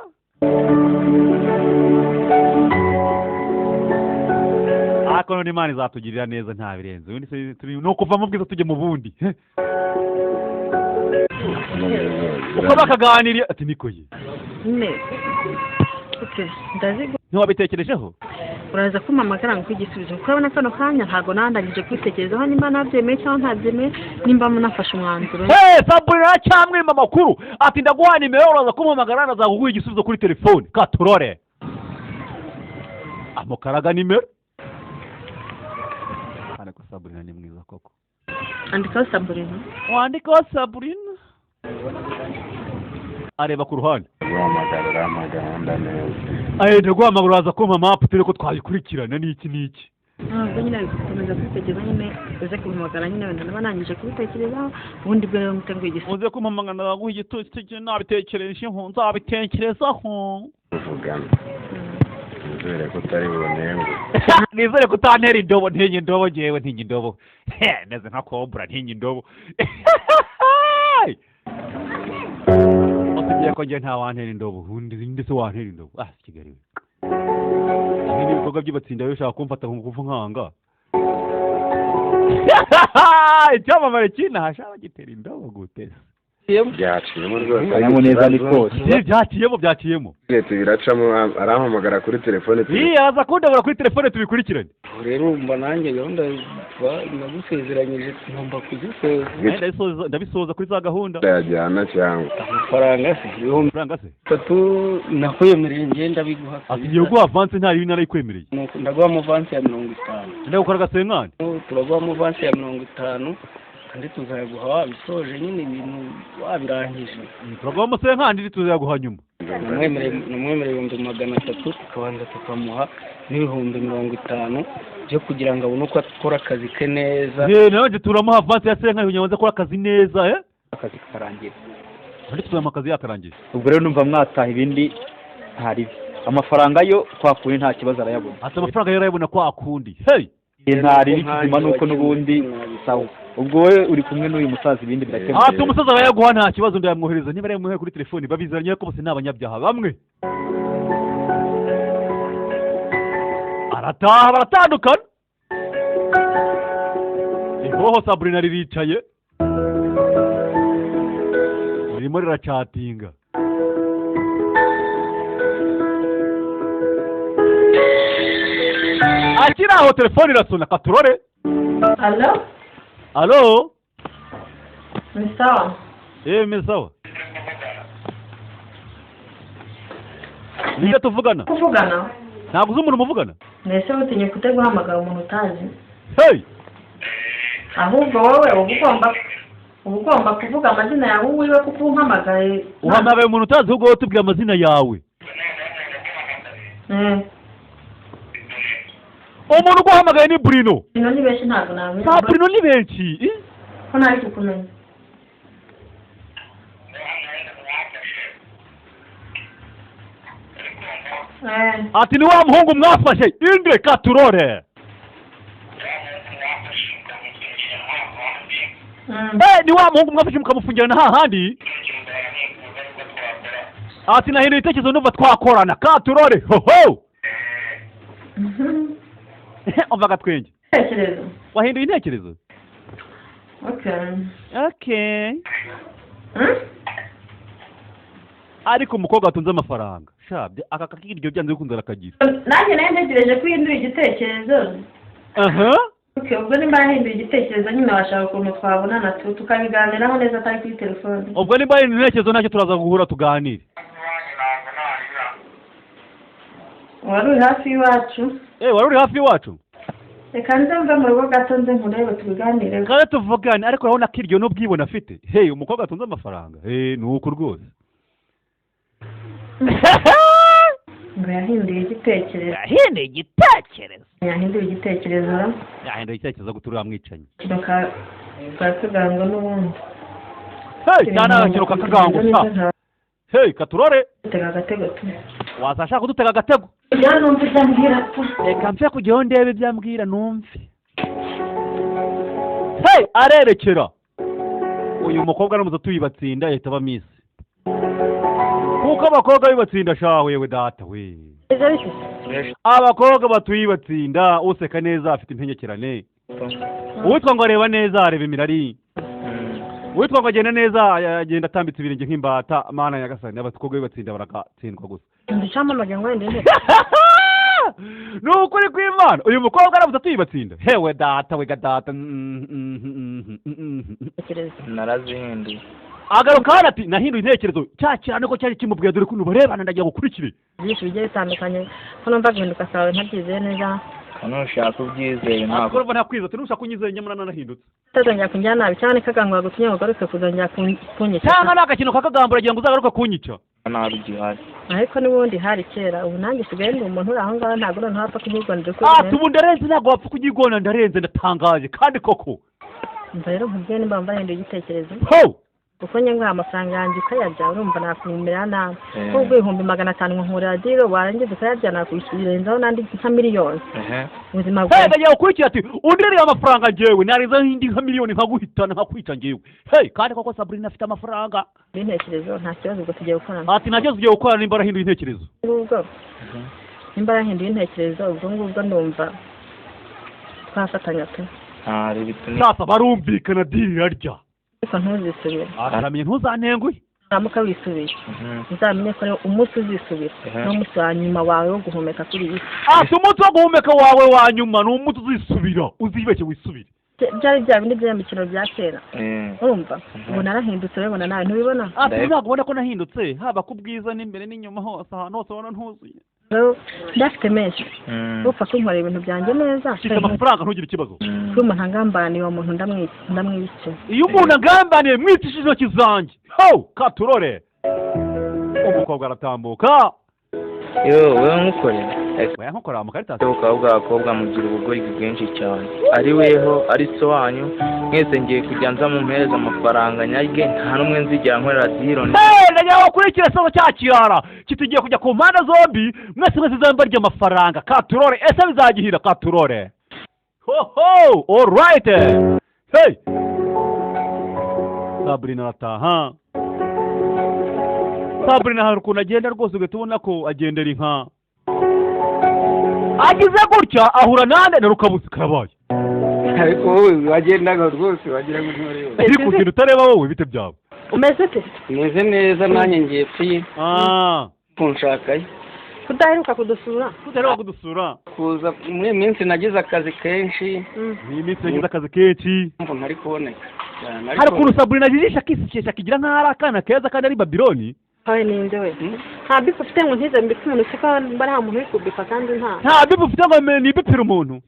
Ariko none Imana izatugirira neza, nta birenze. Ubundi se ni ukuva mu bwiza tujye mu bundi. Uko bakaganiriye ati niko ye. Nyine okay, ndazi. Ntiwabitekerejeho? Uraza kumpamagara ngo igisubizo, kuko urabona kano kanya ntabwo nandangije kubitekerezaho nimba nabyemeye cyangwa ntabyemeye, nimba nafashe umwanzuro. Hey, Sabrina aracyamwima amakuru, ati ndaguha nimero, uraza kumpamagara, ndaza kuguha igisubizo kuri telefone. Katurore amukaraga nimero, ariko Sabrina ni mwiza koko. Andikaho Sabrina. Wandikaho Sabrina, areba ku ruhande. Guhamagara uriya gahunda neza. Aye, ndaguhamagara, uraza kumpa mapu turi ko twayikurikirana n'iki n'iki. Ntabwo nyine gukomeza kubitekereza, nyine uze kumpamagara nyine wenda ndaba nangije kubitekerezaho, ubundi bwo rero mpite nguha igisubizo. Uze kumpamagara, ndaguha igitutu, nabitekerejeho, nzabitekerezaho. Tuvugana, nizere ko utari bunengue. Nizere ko utantera indobo. Ntinya indobo ngewe? Ntinya indobo? He, meze nka kobra, ntinya indobo. Usibye ko njye nta wantera indobo, undi ndetse wantera indobo, ah, si Kigali we. Ibi ni ibikorwa by'abatsinda bishaka kumfata ku ngufu nkanga icyamamare kinahasha bagitera indobo gute? Byaciyemo rwose. Akanyamuneza ni kose. Eh, byaciyemo, byaciyemo. Leta biracamo, arampamagara kuri telefone. Iya, aza kundabura kuri telefone tubikurikirane. Ubu rero urumva nanjye gahunda nagusezeranyije ngomba kuzisoza. Eh, ndabisoza kuri za gahunda. Yajyana cyangwa? Amafaranga se, ibihumbi Amafaranga se? bitatu nakwemereye ngenda biguha. Ati ngiye guha avance, nta ribi narayikwemereye. Nuko ndaguha avansi ya 50. Ndagukora agasenkani. Turaguha avansi ya 50 kandi tuzayaguha wabisoje nyine, ibintu wabirangije. Turaguha umusenkani, tuzayaguha nyuma. Namwemereye 300,000, tukabanza tukamuha n'ibihumbi 50 byo kugira ngo abone uko akora akazi ke neza. Eh, nawe turamuha avance ya senkani kugira ngo aze akore akazi neza, eh. Akazi kakarangira. Kandi tuzamuha akazi yakarangiye. Ubwo rero numva mwataha, ibindi ntaribi, amafaranga yo kwa kundi nta kibazo arayabona. Ati amafaranga yo arayabona kwa kundi, hey. Ntaribi, kizima nuko n'ubundi sawa, ubwo wowe uri kumwe n'uyu musaza, ibindi birakemuye. Ati umusaza arayaguha nta kibazo, ndayamwohereza niba arayamuhaye kuri telefoni, babizanye ko bose ni abanyabyaha bamwe. Arataha, baratandukana. Ihoho Sabrina riricaye ririmo riracatinga. Akiri aho telefone irasona, katurore. Alo. Alo. Ni sawa? Eh, meze sawa. Ninde tuvugana? Kuvugana. Ntabwo uzi umuntu muvugana? Mbese utinye kute guhamagara umuntu utazi? Hey. Ahubwo wowe uba ugomba kuvuga amazina yawe uwiwe kuko umpamagaye. Uhamagaye umuntu utazi, ahubwo wowe tubwira amazina yawe. Umuntu uguhamagaye ni Bruno. Bruno ni benshi, ntabwo namenya. Ba Bruno ni benshi, eh? Ko ntari kukumenya? Eh. Ati ni wa muhungu mwafashe inde katurore. Eh, ni wa muhungu mwafashe mukamufungirana hahandi. Ati nahinduye ibitekerezo, numva twakorana katurore hoho. Umva agatwenge. Ibitekerezo. Wahinduye intekerezo. Okay. Okay. Hmm? Ariko umukobwa watunze amafaranga shabye aka kakiryo byanze bikunze arakagira. Nanjye nayo ntegereje ko uhindura igitekerezo. Aha. Okay, ubwo nimba yahinduye igitekerezo nyine washaka ukuntu twabonana tukabiganiraho neza atari kuri telefone. Ubwo nimba yahinduye intekerezo, ntacyo, turaza guhura tuganire. Wari uri hafi y'iwacu. Eh, wari uri hafi y'iwacu. Reka nze mve mu rugo gato nze nkurebe tubiganire. Kandi tuvugane, ariko urabona ko iryo n'ubwibone afite. Hey, umukobwa atunze amafaranga, hey, ni uku rwose. Ngo yahinduye igitekerezo. Yahinduye igitekerezo. Yahinduye igitekerezo. Yahinduye igitekerezo guturira mwicanyi. Kino ka ka kagango n'ubundi. Hey, cyane agakino ka kagango sa. Hey, katurore. Tega agatego tu. Waza ashaka kudutega agatego. Ibyo numva ibyo ambwira tu. Reka mfe kujyaho ndebe ibyo ambwira numve. Hey, arerekera uyu mukobwa aramutse tuyibatsinda yahita aba miss, kuko abakobwa bibatsinda shawe, yewe data we. Abakobwa batuyibatsinda, useka neza afite impengekerane, uwitwa ngo areba neza areba imirari, uwitwa ngo agenda neza agenda atambitse ibirenge nk'imbata. Mana nyagasani, abakobwa bibatsinda baragatsindwa gusa. Ndicamamaga ngo wenda inde. Ni ukuri kw'Imana, uyu mukobwa aramutse atuyibatsinda, hewe data we ga data. Igitekerezo. Narazihinduye. Agaruka hano ati nahinduye intekerezo. Cya kirane ko cyari kimubwiye, dore ukuntu barebana, ndagira ngo ukurikire. Byinshi bigiye bitandukanye, ko numva guhinduka kwawe ntabyizeye neza. Nushaka ubyizeye ntabwo. Ntabwo ntakwiza ati nushaka unyizeye, nyamara narahindutse. Utazongera kunjyana nabi cyangwa ni kagango bagutumye ngo ugaruke kuzongera kunyica? Cyangwa ni agakino kakagambura agira ngo uzagaruke kunyica? Nabi gihari. Ariko n'ubundi hari kera, ubu nanjye sigaye ndi umuntu uri aho ngaho, ntabwo noneho wapfa kunyigondera uko Ati ubu ndarenze, ntabwo wapfa kunyigona, ndarenze, ndatangaje kandi koko. Umva rero nkubwiye, nimba wumva yahinduye igitekerezo, ho kuko njye nguha amafaranga yanjye ukayarya, urumva nakumira nabi. Eh. Nk'ubwo 500,000 nkunkurira deal, warangiza ukayarya, nakwishyurenzaho n'andi nka miliyoni ubuzima Hey, bwawe. ndagira gukurikira ati undereye amafaranga njyewe narenzaho indi nka miliyoni nkaguhitana nkakwica njyewe. Hey, kandi koko Sabrina afite amafaranga. Intekerezo nta kibazo, ubwo tugiye gukorana. Ati nta kibazo, ugiye gukora nimba arahinduye intekerezo. Ngubwo nimba yahinduye intekerezo, ubwo ngubwo ndumva twafatanya tu. Ntari bitumye. Sasa barumvikana, deal irarya. Ariko ntuzisubire. Aramenye, ntuzantenguhe. Nuramuka wisubiye, uzamenye ko rero umunsi uzisubira n'umunsi wa nyuma wawe wo guhumeka kuri iyi si. Ati umunsi wo guhumeka wawe wa nyuma ni umunsi uzisubira, uzibeshye wisubire. Byari bya bindi by'imikino bya kera. Eh. Urumva ubu narahindutse, urabibona nawe, ntubibona? Ati ntabwo ubona ko nahindutse, haba ku bwiza n'imbere n'inyuma hose, ahantu hose ubona ntuzuye. Rero ndafite menshi, upfa kunkorera ibintu byanjye neza. Mfite amafaranga, ntugire ikibazo. Kuba umuntu angambaniye, uwo muntu ndamwica. Iyo umuntu agambaniye mwicishije intoki zanjye. Ho katurore, umukobwa aratambuka. Yo, wowe nkukorera. Oya, nkukorera mu karitasi. Ukaba bw'abakobwa mugira ubugoryi bwinshi cyane, ari weho ari so wanyu mwese. Ngiye kujya nza mumpereza amafaranga nyarye, nta n'umwe nzigera nkorera deal. Hey, ndagira ngo ukurikire sozo cya kirara kitugiye kujya ku mpande zombi, mwese mwese zombi barya amafaranga katurore. Ese bizagihira katurore? Ho ho, all right. Hey, Sabrina arataha. Sabrina hari ukuntu agenda rwose ugahita ubona ko agendera inka. Agize gutya ahura nande? Na Rukabuzi. Karabaye. Ariko wowe wagendaga rwose wagira ngo nturebe. Iri kugenda utareba wowe, bite byawe? Umeze ute? Meze neza nanjye, ngiye pfi Ah. kunshakayo. Kudaheruka kudusura. Kudaheruka kudusura. Kuza muri iyi minsi nagize akazi kenshi. Iyi minsi yagize akazi kenshi. Mpamvu ntari kuboneka cyane. Hari ukuntu Sabrina ajijisha akisekesha akigira nk'aho ari akana keza kandi ari Babiloni. Hawe ninde we? Nta beef ufite ngo ntize mbike umuntu, usiko mba nta muntu uri kubifa kandi nta Nta beef ufite ngo nibipire umuntu.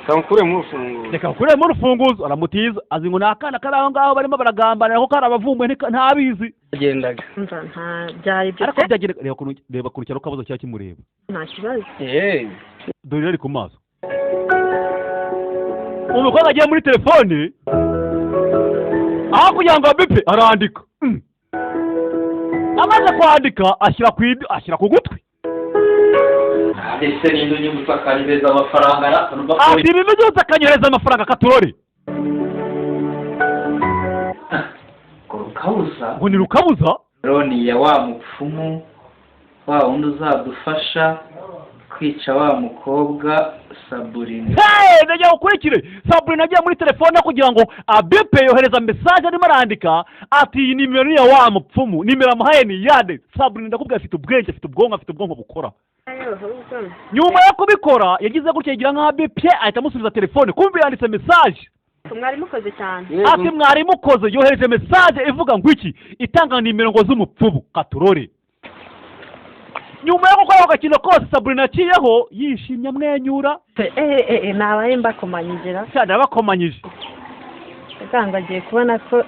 Kamukuremo urufunguzo. Reka nkuremo urufunguzo. Aramutiza, azi ngo ni akana kari aho ngaho barimo baragambanira ko kari abavumbuye, ntabizi. Agendaga. Umva, nta byari ibyo. Ariko byagenda, reba ukuntu cyaro kabuza cyaba kimureba. Nta kibazo. Yeee. Dore ari ku maso. Umukobwa agiye muri telefone, aho kugira ngo abipe arandika. Amaze kwandika ashyira ku gutwi. Ese ninde unyibutsa akanyohereza amafaranga ra numva ko? Ati ibintu byose akanyohereza amafaranga, katurore. Ngo Rukabuza? Ngo ni Rukabuza. Roni ya wa mupfumu wa wundi uzadufasha kwica wa mukobwa Saburina. Hey, ndagira ukurikire. Sabrina agiye muri telefone kugira ngo abipe, yohereza message arimo arandika ati: "Iyi nimero ni iya wa mupfumu." Nimero amuhaye ni iyande? Sabrina, ndakubwira, afite ubwenge, afite ubwonko, afite ubwonko bukora. Nyuma yo kubikora yagize gutya, yigira nk'aho abipye, ahita amusubiza telefone, kumva yanditse message. Mwari mukoze cyane. Ati mwari mukoze. Yohereje message ivuga ngo iki? Itanga nimero ngo z'umupfumu, katurore. Nyuma yo gukora ako gakino kose, Sabrina aciyeho yishimye amwenyura. Eh, nabaye mbakomanyije. Cyane, abakomanyije. Kagango agiye kubona ko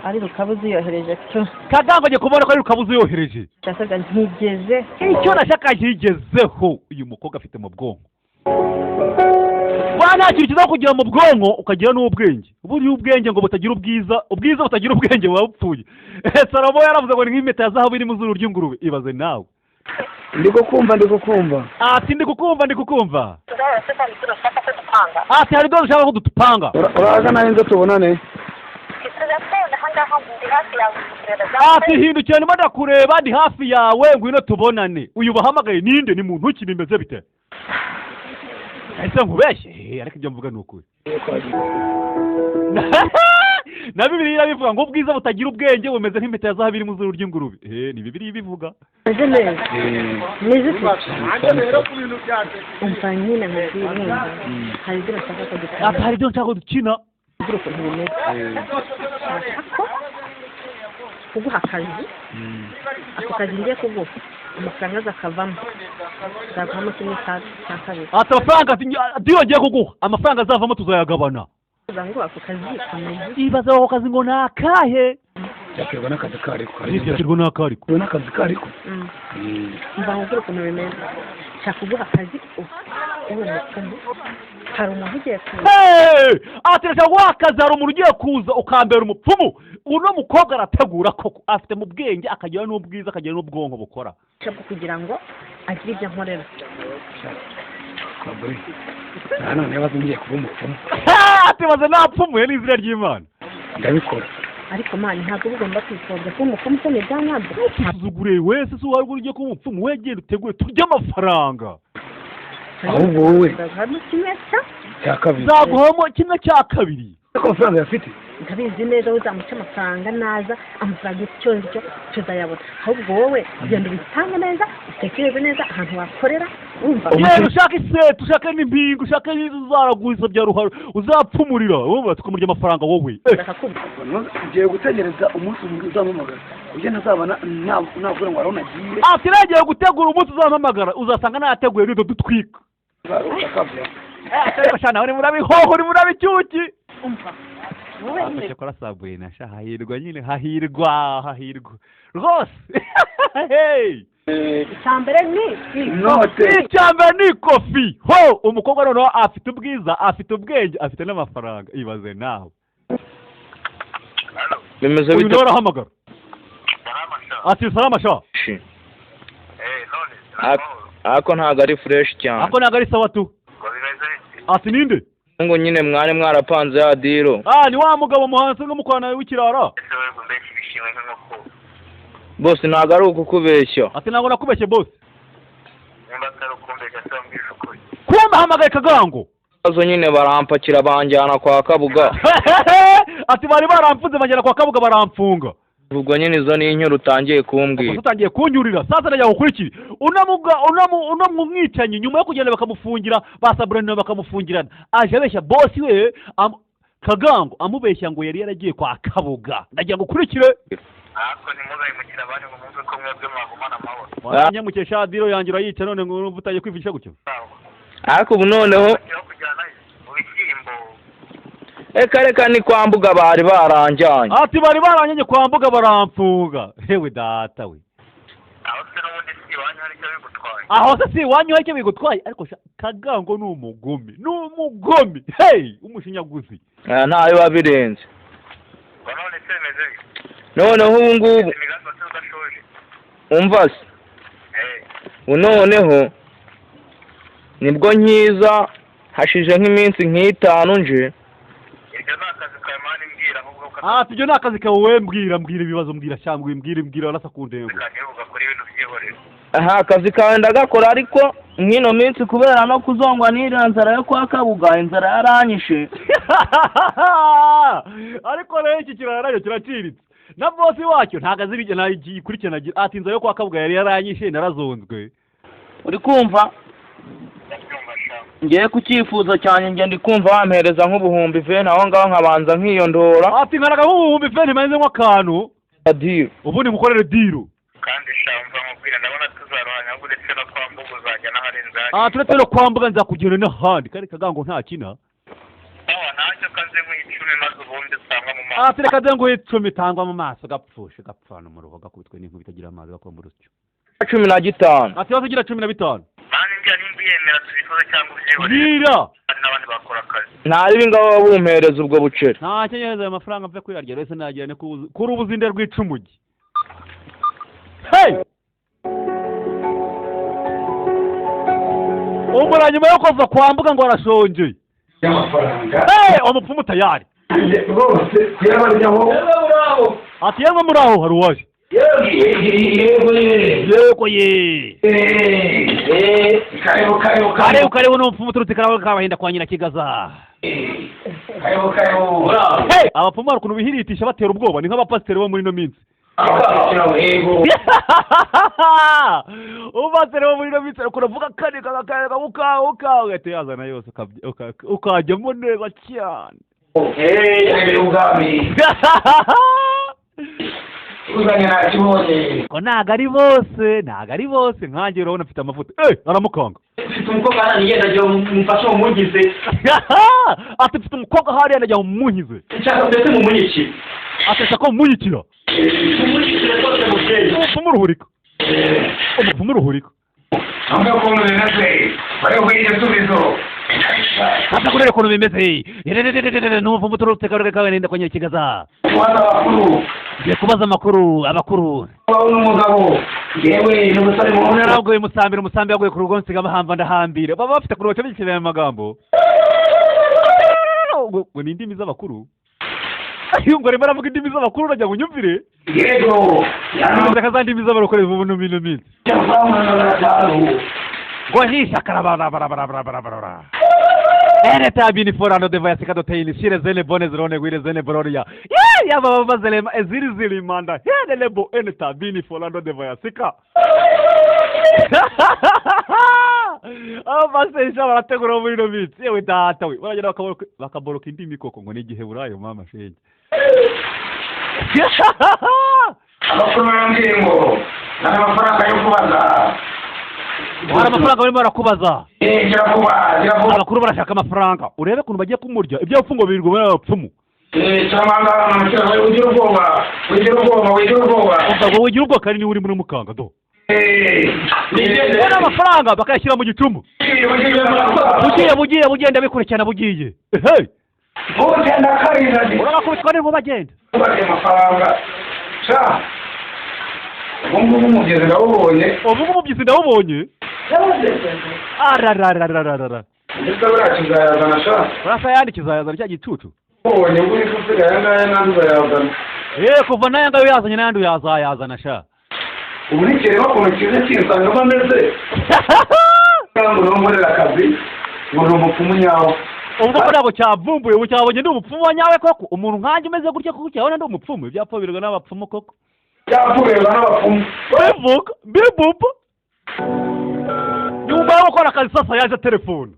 ari Rukabuzi yohereje tu. Kagango agiye kubona ko ari Rukabuzi yohereje. Yasaga ntigeze. Icyo nashaka nkigezeho. Uyu mukobwa afite mu bwonko wa nta kintu kiza kugira mu bwonko ukagira n'ubwenge. Buriya ubwenge ngo butagira ubwiza, ubwiza butagira ubwenge buba bupfuye. Salomo yaravuze ngo ni nk'impeta ya zahabu iri mu zuru ry'ingurube. Ibaze nawe. Ndi kukumva, ndi kukumva. Ati ndi kukumva, ndi kukumva. Ati hari ibyo dushaka ko dupanga. Uraza nawe nzo tubonane. Ati hindukira, ndimo ndakureba, ndi hafi yawe, ngwino tubonane. Uyu bahamagaye ninde? Ni muntu ki? Bimeze bite? Ese nkubeshye? Ariko ibyo mvuga ni ukuri. Na Bibiliya irabivuga ngo ubwiza butagira ubwenge bumeze nk'impeta ya zahabu iri mu zuru ry'ingurube. Ni Bibiliya ibivuga. Meze neza, meze ute? Umva nyine nkubwire, urumva hari ibyo bashaka ko Ati dukora. hari ibyo nshaka ko dukina. Ubwira ukuntu bimeze, nshaka ko kuguha akazi. Ako kazi ngiye kuguha, amafaranga aza akavamo, nzaguhamo kimwe cya kabiri. Ati amafaranga diyo ngiye kuguha, amafaranga azavamo tuzayagabana. Kugira ngo ako kazi kameze. Ibaza ako kazi ngo ni akahe? Byaterwa n'akazi kariko. Byaterwa n'akariko. Byaterwa n'akazi kariko. Mva nkubwire ukuntu bimeze, nshaka kuguha akazi uri umupfumu, hari umuntu ugiye kuza. Hey! Ati ndashaka kuguha akazi, hari umuntu ugiye kuza ukambera umupfumu. Uno mukobwa arategura koko, afite mu bwenge, akagira n'ubwiza, akagira n'ubwonko bukora. Bwo kugira ngo agire ibyo ankorera. Kaburi nta none yabaze ngiye kuba umupfumu. Ati baze napfumuye n'izina ry'Imana. Ndabikora. Ariko man, ntabwo uba ugomba kwipfobya kuba umupfumu se ni ibya nyabyo? Ntukisuzugure wese, si wari ugiye kuba umupfumu, wegenda utegure turye amafaranga. Ahubwo wowe Nzaguhamo kimwe cya cya kabiri. Nzaguhamo kimwe cya kabiri. Ariko amafaranga yafite. Ndabizi neza uzamuca amafaranga naza, amafaranga icyo nzi cyo tuzayabona. Ahubwo wowe genda ubitange neza, utekereze neza ahantu wakorera, wumva? Yego, ushaka iseta, ushake n'impinga, ushake n'izo uzaraguriza bya ruharo uzapfumurira, wowe tukamurya amafaranga wowe. Ndakakubwira. Ngiye gutegereza umunsi uzampamagara ujye ntazabona navuga ngo arabona agiye. Ati nagiye gutegura umunsi uzampamagara, uzasanga nateguye n'ibyo dutwika. Urakabya. Ariko shana uri murabihoho, uri murabicyuki. Umva wowe nyine. Cyakora Sabrina sha, hahirwa nyine, hahirwa, hahirwa rwose. Hey! Icya mbere ni Inote. Icya mbere ni kofi ho. Umukobwa noneho afite ubwiza, afite ubwenge, afite n'amafaranga. Ibaze nawe. Bimeze Uyu bite? nawe arahamagara ati salama sha. Ariko ntabwo ari fresh cyane. Ako ntabwo ari sawa tu. Ati ninde? Ngo nyine mwari mwarapanze ya deal. Ah, ni wa mugabo muhanzi n'umukorana w'ikirara. Bose, ntabwo ari ukukubeshya. Ati ntabwo nakubeshye boss. Kumbe hamagaye Kagango. Ibibazo nyine, barampakira banjyana kwa Kabuga. Ati bari baramfunze, bagera kwa Kabuga baramfunga. Ubwo nyine izo ni inkuru utangiye kumbwira. Ubwo utangiye kunyurira. Sasa ndajya gukurikira uno muga uno mwicanyi, nyuma yo kugenda bakamufungira, basaburanira bakamufungirana, aje abeshya boss we Kagango, amubeshya ngo yari yaragiye kwa Kabuga. Ndagira ngo ukurikire. Ariko ntimuzahemukire abandi ngo mwumve ko mwebwe mwagumana amahoro. Wanyamukesha deal yanjye urayica, none ngo urumva utangiye kwivugisha gutyo. Ariko ubu noneho Aho kujyanayo mu bishyimbo. Reka reka, ni kwa Mbuga bari baranjyanye. Ati bari baranyanye kwa Mbuga baramfunga. Hewe data we! Aho se n'ubundi si iwanyu hari icyo bigutwaye? Aho se si iwanyu hari icyo bigutwaye? Ariko sha, Kagango ni umugome, ni umugome, hey, umushinyaguzi. Ah, ntayo biba birenze. Ngo none se bimeze bite? Noneho ubu ngubu Imigambi wasize udashoje? Umva se. Ubu noneho nibwo nkiza, hashije nk'iminsi nk'itanu nje. Iryo ni akazi kawe man, mbwira ahubwo ko Ah, ibyo ni akazi kawe wowe. Mbwira, mbwira ibibazo, mbwira cyangwa mbwira, mbwira, arasa ku ntego. Kanjye ugakora ibintu byihorera. Aha, akazi kawe ndagakora, ariko nk'ino minsi kubera no kuzongwa n'iriya nzara yo kwa Kabuga, inzara yaranyishe. Ariko rero iki kirara nacyo kiraciriritse, na boss wacyo ntabwo azi ibijya ntagikurikirana. Ati inzara yo kwa Kabuga yari yaranyishe, narazonzwe. Uri kumva? Ndabyumva sha. Ngiye ku cyifuzo cyanjye, njye ndi kumva wampereza nk'ubuhumbi 20 aho ngaho nkabanza nkiyondora. Ati nkaraga nk'ubuhumbi 20 maze nk'akantu. Deal. Ubundi ngukorere deal. Kandi sha, mva nkubwira, ndabona tuzaruhanya ahubwo, uretse no kwa Mbuga uzajya n'aharenze hariya. Ah, turetse no kwambuga nzakugenda n'ahandi, kandi Kagango ntakina. Sawa, ntacyo, kaze nk'icumi maze ubundi usanga mu maso. Ah, tureka nze nguhe 10, tangwa mu maso, gapfushe gapfana umuruho, gakubitwe n'inkuba itagira amazi, gakoma urusyo. 15. Ati baze ugira 15. Man, mbwira nimba uyemera tubikoze cyangwa ubyihorere. Bwira. Hari n'abandi bakora akazi. Ntari ngabo bumpereza ubwo buceri. Nta cyenyereza ayo mafaranga mve kuyarya rwese, nagira ni kuri ubuzinde rw'icumugi, hey! Umura nyuma yo kuva kwa Mbuga ngo arashonje. Y'amafaranga. Hey, umupfumu tayari. Rwose kuyabaryaho. Ati yemwe muri aho hari uwaje. Yego ye. Yego ye. Karibu, karibu. Karibu. Karibu. Karibu, ni umupfumu uturutse Karabo Kabahinda kwa nyina Kigaza. Karibu, karibu. Hey, abapfumu hari ukuntu bihiritisha batera ubwoba, ni nk'abapasiteri bo muri ino minsi. Yego. Umupasiteri wo muri ino minsi ukuntu avuga kane kakayaga uka uka ugahita yazana yose ukajyamo neza cyane. Ubwami uzanye nakibonye. Ko ntago ari bose, ntago ari bose, nkanjye urabona mfite amavuta, eh, aramukanga. Mfite umukobwa hano, ngenda agira mumfashe mumugize. Ati mfite umukobwa hariya, ndagira ngo mumunyize. Nshaka mbese mumunyikire. Ati shaka ko mumunyikira. Mumunyikire rwose, mubyeyi. Umupfumu uruhurika, umupfumu uruhurika. Hamwe ukuntu bimeze bari guha igisubizo. Ati kureba ukuntu bimeze ni umupfumu uturutse Karere Kabarinda kwa Nyakigaza. Kubaza abakuru. Ngiye kubaza amakuru abakuru. Wowe n'umugabo yewe n'umusore mu Naraguye musambira, umusambi yaguye ku rugo nsiga bahamba ndahambira, baba bafite ku rubaca bikeneye aya magambo ngo ni indimi z'abakuru. Iyo ngo arimo aravuga indimi z'abakuru, uragira ngo unyumvire. Yego. Reka za ndimi z'abarokore ubu n'ino minsi. Amafaranga 500. Ngo hisha karabarabarabarabarabara ere tabini forano de vaya sikado teini shire zene bone zirone gwire zene bororia ye yaba baba zelema eziri zilimanda hele lebo ene tabini forano de vaya sika. Aba pasiteri barategura muri ino minsi, yewe data we, baragenda bakaboroka indimi koko ngo ni igiheburayo, mama shenge. Abakuru barambwiye ngo nta mafaranga yo kubaza. Hari amafaranga barimo barakubaza. Gira vuba, gira vuba. Abakuru barashaka amafaranga, urebe ukuntu bagiye kumurya iby'abapfu birirwa muri abapfumu. Cyangwa ugira ubwoba, ugira ubwoba, ugira ubwoba. Ubwo wigira ubwoba kandi niwe urimo uramukanga do. Ubona amafaranga bakayashyira mu gicumbu. Bugiye, bugiye, bugenda bikurikirana, bugiye, ehe. Ugenda karinda. Urabakubitwa n'inkuba bagenda. Barya amafaranga sha, ubu ngubu umugezi ndawubonye. Ubu ngubu umubyizi ndawubonye, ararararararara. Ndetse buriya kizayazana sha. Urasa yandi kizayazana cya gicucu. Ubonye ubwo uri usigaye aya ngaya n'andi uzayazana. Yeee, kuva n'aya ngayo yazanye n'ayandi uyazayazana sha. Ubu nikireba ukuntu kiza kinsangamo ameze cyangwa uriho nkorera akazi ngo ni umupfumu nyawe. Ubwo ko ntabwo cyavumbuye, ubu cyabonye ndi umupfumu wa nyawe koko. Umuntu nkanjye umeze gutya koko cyabona ndi umupfumu? Ibyapfa birirwa n'abapfumu koko. Byapfurirwa n'abapfumu. Bivuga bibuba nyuma yo gukora akazi, sasa yaje telefone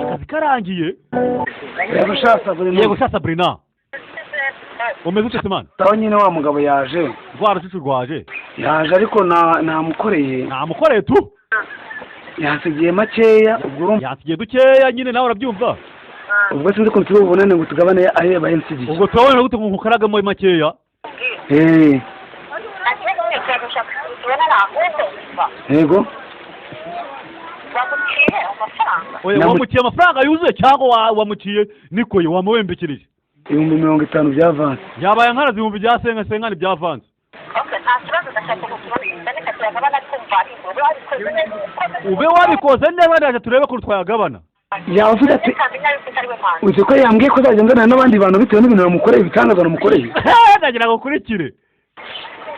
akazi karangiye. Yego sha Sabrina. Yego sha Sabrina, umeze ute se man? Aho nyine wa mugabo yaje. Rwa rucucu rwaje. Yaje ariko namukoreye. Namukoreye tu. Yansigiye makeya, ubwo urumva. Yansigiye dukeya nyine, nawe urabyumva. Ubwo sinzi ukuntu turi bubonane ngo tugabane ayo yabaye nsigiye. Ubwo turabona gute ngo nkukaragamo makeya? Eh. Yego. Wamuciye amafaranga? Oya, wamuciye amafaranga yuzuye cyangwa wamuciye nikoye, wamuwembekirije? 50,000 bya avance. Yabaye nkarazi ibihumbi bya senga sengani bya avance. Okay, nta kibazo. Ndashaka kukibona tuyagabana, twumva ube wabikoze neza ukoze. Ube wabikoze neza, ndaje turebe ko twayagabana. Yavuze ati Ntamenya yuko utari we mpano. Uzi ko yambwiye ko azajya nzanana n'abandi bantu bitewe n'ibintu namukoreye, ibitangaza namukoreye. Ndagira ngo ukurikire.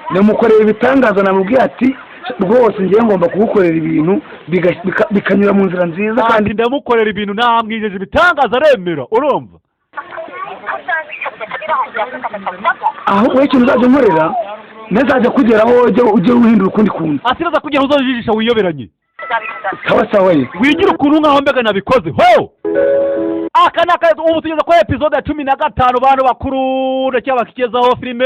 Namukoreye ibitangaza, namubwiye ati rwose ngiye ngomba kugukorera ibintu bikanyura mu nzira nziza kandi Kandi ndamukorera ibintu, namwijeje ibitangaza aremera, urumva? Aho wowe ikintu uzajya unkorera ntazajya kugeraho, ujye uhindura ukundi kuntu. Asiraza kugira ngo uzajijisha wiyoberanye. Sawa sawa ye. Wigira ukuntu nkaho mbega nabikoze ho. Aka ni aka. Ubu tugeze kuri episode ya 15, bantu bakuru, ndacyabakigezaho filime.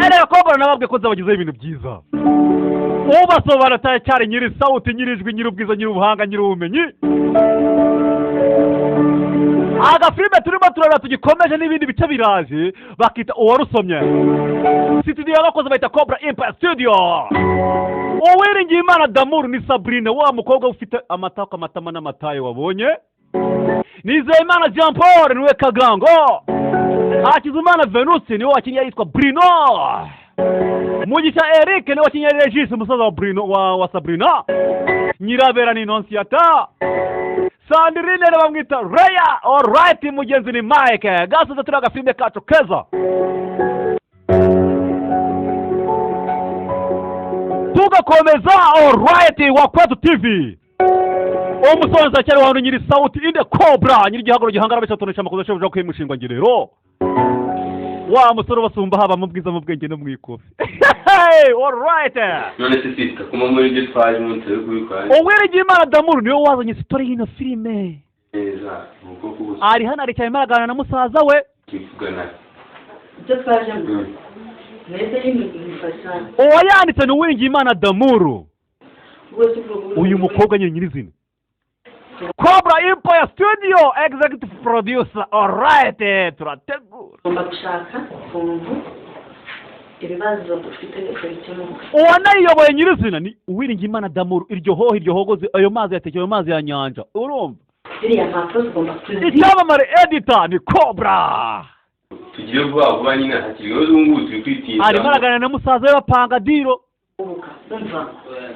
Erega Cobra nababwiye ko nzabagezaho ibintu byiza. Ubasobanura cyane, nyiri sauti, nyiri ijwi, nyiri ubwiza, nyiri ubuhanga, nyiri ubumenyi. Agafilime turimo turareba tugikomeje n'ibindi bice biraje, bakita Uwarusomye. Studio y'abakozi bayita Cobra Empire Studio. Uwiringiye Imana Damuru ni Sabrine, wa mukobwa ufite amatako, amatama n'amataye wabonye. Nizeyimana Jean Paul niwe Kagango. Hakizimana Venusi niwe wakinnye yitwa Bruno. Mugisha Eric niwe wakinnye Regis, umusaza wa Bruno, wa Sabrina. Nyirabera ni Nonsiyata. Sandrine bamwita Reya. Alright, mugenzi ni Mike gasoza. Turi agafilime kacu keza tugakomeza. Alright, wa Kwetu TV, umusoza cyane wa nyiri sauti inde Cobra, nyiri igihagaro gihangara bitatu amakosa shobuja kwimushingwa ngirero, wa musore ubasumba haba mu bwiza, mu bwenge no mu ikofi. Alright. None se sister, kuma muri ibyo twaje umunsi uri kubikora? Uwiringiye Imana Damuru niwe wazanye story y'ino filime. Neza ubwoko bwose. Ari hano, aricaye arimo araganira na musaza we. Tuvugana. Ibyo twajemo mwese nyine mufasha. Uwayanditse ni Uwiringiye Imana Damuru. Rwose ubwo Uyu mukobwa nyine nyirizina, Cobra Empire Studio executive producer. Alright, turategura. Ugomba gushaka ukuntu ibibazo dufite byose bikemuka. Uwanayiyoboye nyirizina ni Uwiringiyimana Damuru. Iryo hoho, iryo hogozi, ayo mazi yatekeye, ayo mazi ya nyanja, urumva? Ziriya mpapuro tugomba kuzi Icyamamare editor ni Cobra. Tugire vuba vuba nyine, hakiri ibibazo ubu ngubu turi kwitinda. Arimo araganira na musaza we, bapanga deal. Guhubuka, umva,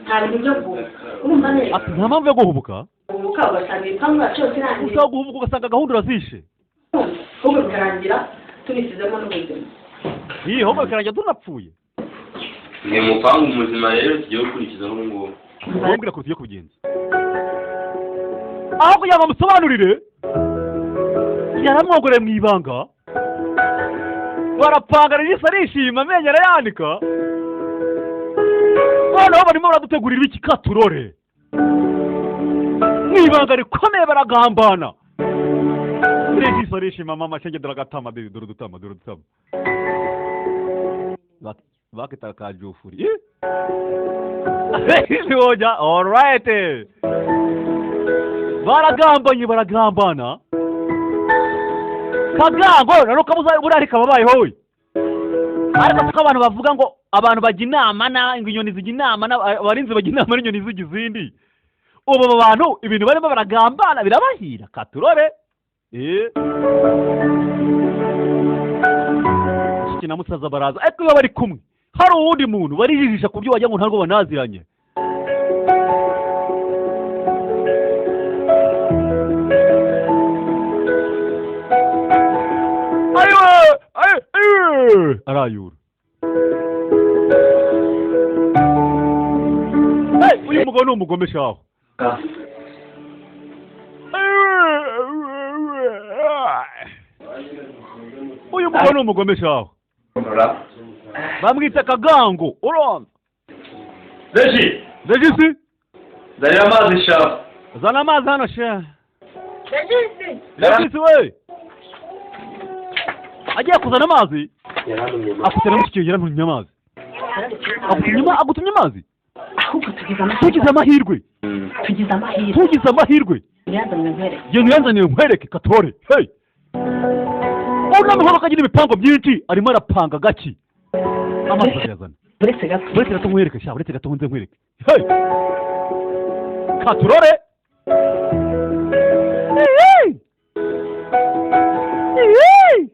nta bintu byo guhubuka, urumva neza? Ati nta mpamvu yo guhubuka. Guhubuka ugasanga ibipangu yacu yose irangiye. Ushobora guhubuka ugasanga gahunda urazishe. Ahubwo bikarangira tunisizemo n'ubuzima. Iyi ahubwo bikarangira tunapfuye. Ni umupangu muzima rero tugiye gukurikizaho ubu ngubu. Umbwira ko tugiye kubigenza, aho kugira ngo amusobanurire yaramwongoreye mu ibanga, barapanga. Regisi arishima, amenyo arayanika. Noneho barimo baradutegurira iki katurore mu ibanga rikomeye, baragambana. Regisi arishima, mama shenge, dore agatama baby, dore udutama, dore udutama. Bakita ka jufuri oja. Alright, baragambanye, baragambana. Kagango naro kabuza buriya kababayeho we. Ariko siko abantu bavuga ngo abantu bajya inama na ngo inyoni zijya inama abarinzi bajya inama n'inyoni zijya izindi. Ubu abo bantu ibintu barimo baragambana birabahira katurore. Mushiki na musaza baraza, ariko iyo bari kumwe hari uwundi muntu barijijisha ku byo wagira ngo ntabwo banaziranye. Ayiwe, ayiwe, ayiwe, arayura. Hey, uyu mugabo ni umugome shaho. Uyu mugabo ni umugome shaho, bamwita Kagango, urumva? Reji! Regisi. Zanira amazi sha. Zana amazi hano sha. Regisi! Regisi we agiye kuzana amazi. Yarantumye. Afite na mushiki we. Yarantumye amazi, agutumye amazi. Ahubwo tugize amahirwe. Tugize amahirwe. Tugize amahirwe. Tugize amahirwe. Yazanye nkwereke. Genda uyanzanire nkwereke katore. Hey, uno muhoro kagira imipango myinshi, arimo arapanga gaki, amazi arayazana. Uretse gato. Uretse gato nkwereke sha, uretse gato nze nkwereke. Hey! Katurore. Hey! Hey!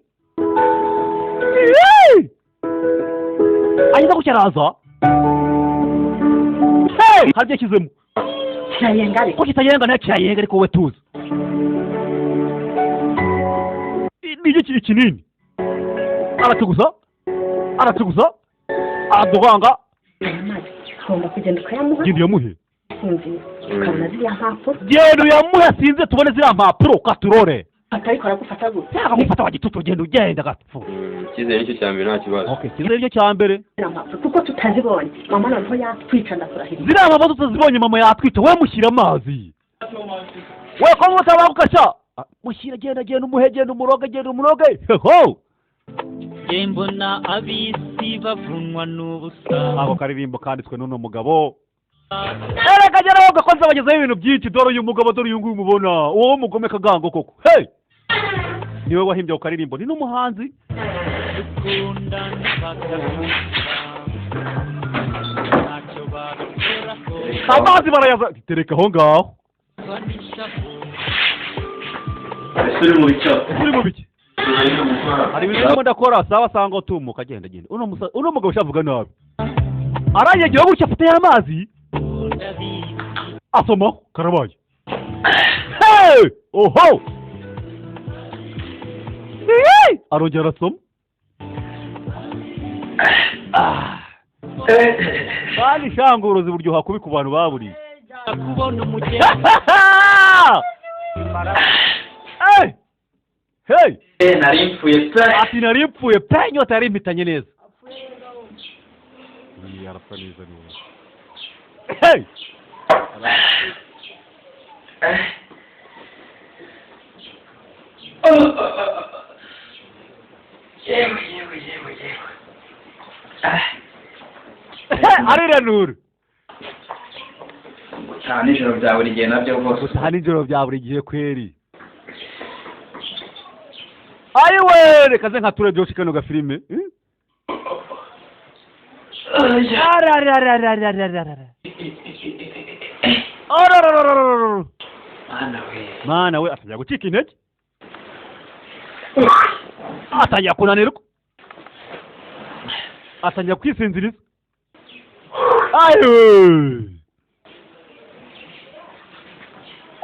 Hey! Ageze gutya araza. Hey! Hari ibyo yashyizemo. Kirayenga ariko. Ko kitayenga? Nayo kirayenga, ariko wowe tuzi ni iki ikinini. Aratuguza, aratuguza, araduhanga. Aya mazi ugomba kugenda ukayamuha. Genda uyamuhe. Sinzira ukabona ziriya mpapuro. Genda uyamuhe asinze, tubone ziriya mpapuro, katurore. Ariko aragufata gutya. Yagufata wa gitutu, genda ugenda gapfu. Icyizere nicyo cya mbere, nta kibazo. Okay, icyizere nicyo cya mbere. Ziriya mpapuro kuko tutazibonye, mama noneho yatwica, ndakurahira. Ziriya mpapuro tutazibonye, mama yatwica. We mushyira amazi, we ko mutabanguka sha. Mushyira, genda, genda umuhe, genda umuroge, genda umuroge ho. Mbona ab'isi bavunwa n'ubusa. Ako karirimbo kanditswe n'uno mugabo. Erega geraho gakoze, bagezeho ibintu byinshi. Dore uyu mugabo, dore uyu nguyu mubona, uwo w'umugome kagango koko. Hey, niwe wahimbye ako karirimbo, ni n'umuhanzi. Dukunda bakakunda, ntacyo babikoraho. Amazi barayaza, tereka aho ngaho. Banishaho. Ese uri mu bicyo? Uri mu biki? Hari ibintu ndimo ndakora. Sawa sanga tumuka, genda, genda. Uno mugabo ushavuga nabi aranyegera gutya, afite y'amazi, asomaho, karabaye. Hey! Oho! Hey! Arongera arasoma. Ah. Kandi shanguruzi buryoha kubi ku bantu baburiye. Kubona umugeni. Hey! Hey! Nari mpfuye pe. Ati nari mpfuye pe, inyota yari impitanye neza. Iyi arasa neza neza. Hey! Yewe, yewe, yewe, yewe! Ariranura. Gutaha nijoro bya buri gihe nabyo rwose. Gutaha nijoro bya buri gihe kweri. Ayiwe, reka ze nka ture byoshe kano gafilime. Eh? Arararararararara. Ararararararara. Mana we! Mana we, atangira gucika intege, atangira kunanirwa, atangira kwisinziriza. Ayiwe!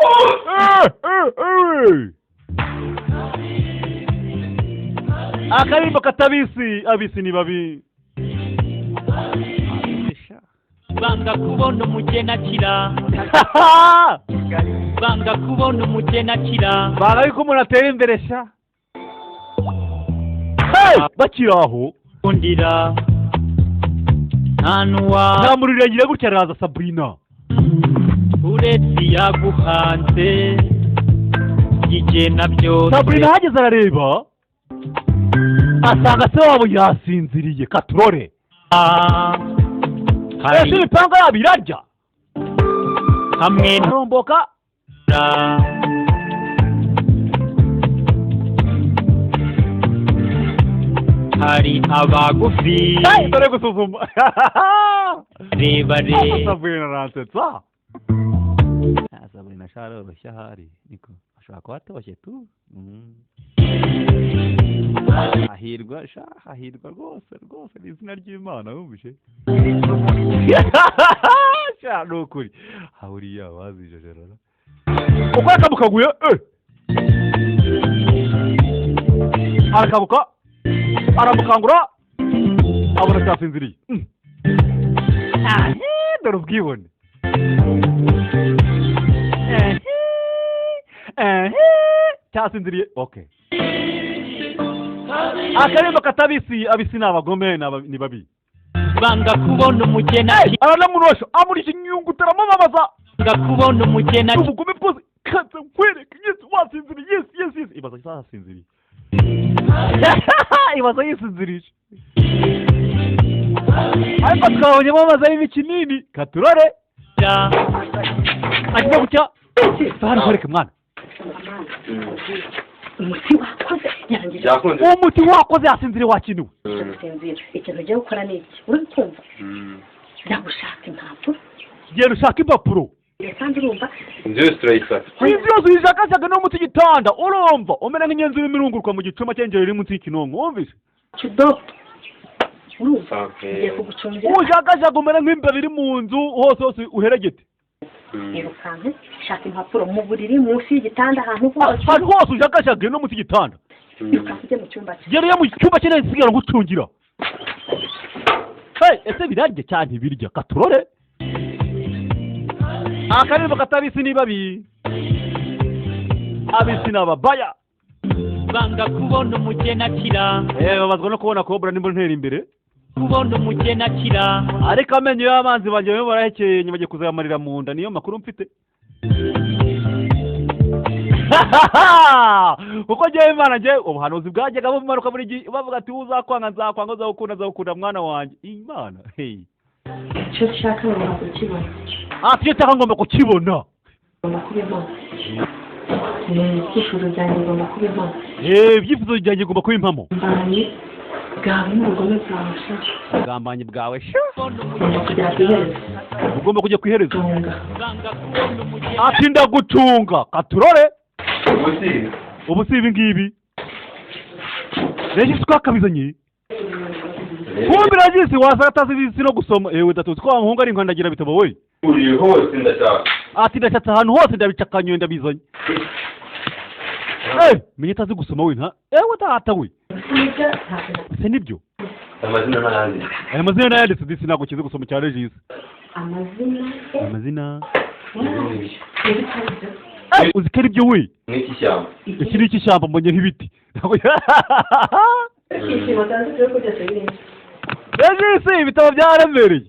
Eh, eh, eh. Akarimbo katabisi, abisi ni babi. Banga kubona umugeni akira, banga kubona umugeni akira. Banga yuko umuntu atera imbere sha. Hey! Bakiri aho. Kundira nta n'uwa. Ntamuriro yagira gutya, araza Sabrina. Uretse iyaguhanze igena byose. Sabrina ahageze arareba, asanga se wabo yasinziriye, katurore. Hari Ese imipanga yabo irarya? Hamwe aromboka. Na hari abagufi. Hey, dore gusuzuma. Barebare. Sabrina aransetsa. Sabrina sha aroroshye ahari, niko ashobora kuba atoshye tu. Hahirwa sha, hahirwa rwose rwose, ni izina ry'Imana wumvise sha, ni ukuri hahuriye abazijejerara uko yakabukaguye eh. Arakabuka, aramukangura, abona cyasinziriye. Ah, dore ubwibone. Eh, eh, cyasinziriye. Okay, akarembo katabisi, abisi ni abagome, ni babi. Banga kubona umugeni akira. Aranamunosha, amurisha inyungu, taramubabaza. Banga kubona umugeni akira. Ubugome bwose, kaze nkwereke. Yes, wasinziriye. Yes, ibaza yasinziriye, ibaza yisinzirije, ariko twabonyemo amazi arimo ikinini, katurore. Agiye gutya hano, nkwereke mwana. Umuti wakoze, yarangije. Byakunze. Umuti wakoze, yasinzire wakiniwe. Gusinzira, ikintu ugiye gukora ni iki? Uri kumva? Jya gushaka impapuro. Genda ushaka impapuro. Kandi urumva? Inzu yose turayisaka. Inzu yose uyishakashaka no munsi y'igitanda, urumva umera nk'inyenzi irimo irunguruka mu gicuma cy'engero iri munsi y'ikinonko, wumvise? Kidogo, urumva, ngiye kugucungira. Ushakashaka umera nk'imbeba iri mu nzu hose hose uheregete. Irukanke, shaka impapuro mu buriri, munsi y'igitanda, ahantu hose. Ahantu hose ushakashaka no munsi y'igitanda. Irukanke ujye mu cyumba cye. Gera iyo mu cyumba cye neza, sigara ngucungira. Hey, ese birarya cyane ntibirya? Katurore akaririmbo katabisi ni babi, abisi ni ababaya. Banga kubona umukene akira. Eh, babazwa no kubona Cobra nimba ntera imbere. Kubona umukene akira. Ariko amenyo y'abanzi banjye barimo barahekeye, bagiye kuzayamarira mu nda, niyo makuru mfite, kuko njyewe Imana, njyewe ubuhanuzi bwajyaga bumanuka buri gihe bavuga ati: "Uzakwanga nzakwanga, uzagukunda nzagukunda, mwana wanjye." Imana, hey. Icyo nshaka ngomba kukibona. Ati: "Icyo nshaka ngomba kukibona." Ngomba kuba impamo. Ni ibyifuzo byanjye, ngomba kuba impamo. Eh, ibyifuzo byanjye ngomba kuba impamo. Mbanyi bwawe n'ubugome bwawe sha. Ubugambanyi bwawe sha. Ngomba kugera ku iherezo. Ugomba kujya ku iherezo. Tunga. Banga kubona umukene. Ati: "Ndagucunga." Katurore. Ubu si Ubu si ibi ngibi Regis twakabizanye. Kumbi Regis wasanga atazi isi no gusoma. Ewe datuzi ko wa muhungu ari inkandagira bitabo we. Uri hose ndashaka. Ati: "Ndashatse ahantu hose, ndabicakanywe, ndabizanye." Eh, menye atazi gusoma we, nta ewe data we. Ese nibyo? Amazina n'ayandi. Aya mazina nayanditse disi, ntabwo kizi gusoma cya Regis. Amazina. Amazina. Ibi. Eh, uzi ko ari byo we? Nk'iki shyamba. Iki ni icy'ishyamba, mbonyeho ibiti. Ikintu batandukanye ko byose birimo. Regis ibitabo byaremereye.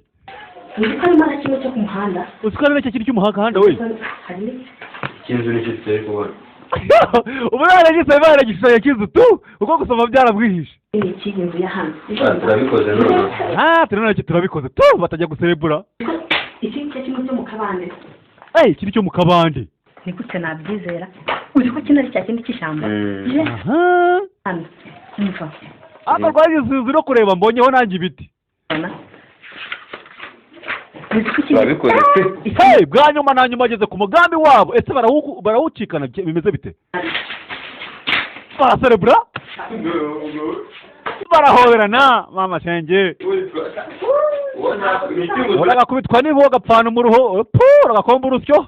Uzi ko harimo na kimwe cyo ku muhanda? Uzi ko ari nacyo kiri cy'umuhanda we? Hari. Icy'inzu nicyo tutari kubona. Ubu nta Regis bari baragishushanyo cy'inzu tu, kuko gusoma byaramwihishe. Ni iki inzu ya hano? Ah, turabikoze none. Ah, turi nacyo, turabikoze tu, batajya guserebura. Iki ngiki kimwe cyo mu kabande. Eh, iki ni cyo mu kabande. Ni gute nabyizera? Uzi ko kino ari cya kindi cy'ishyamba? Je. Aha. Hano umva. Ariko rwagize inzu no kureba, mbonyeho nanjye ibiti. Ubona? Uzi ko iki Turabikoze pe. Hey, bwa nyuma na nyuma ageze ku mugambi wabo. Ese barawucikana bimeze bite? Baraserebura, barahoberana, mama shenge. Uragakubitwa n'inkuba ugapfana umuruho pu, uragakomba urusyo.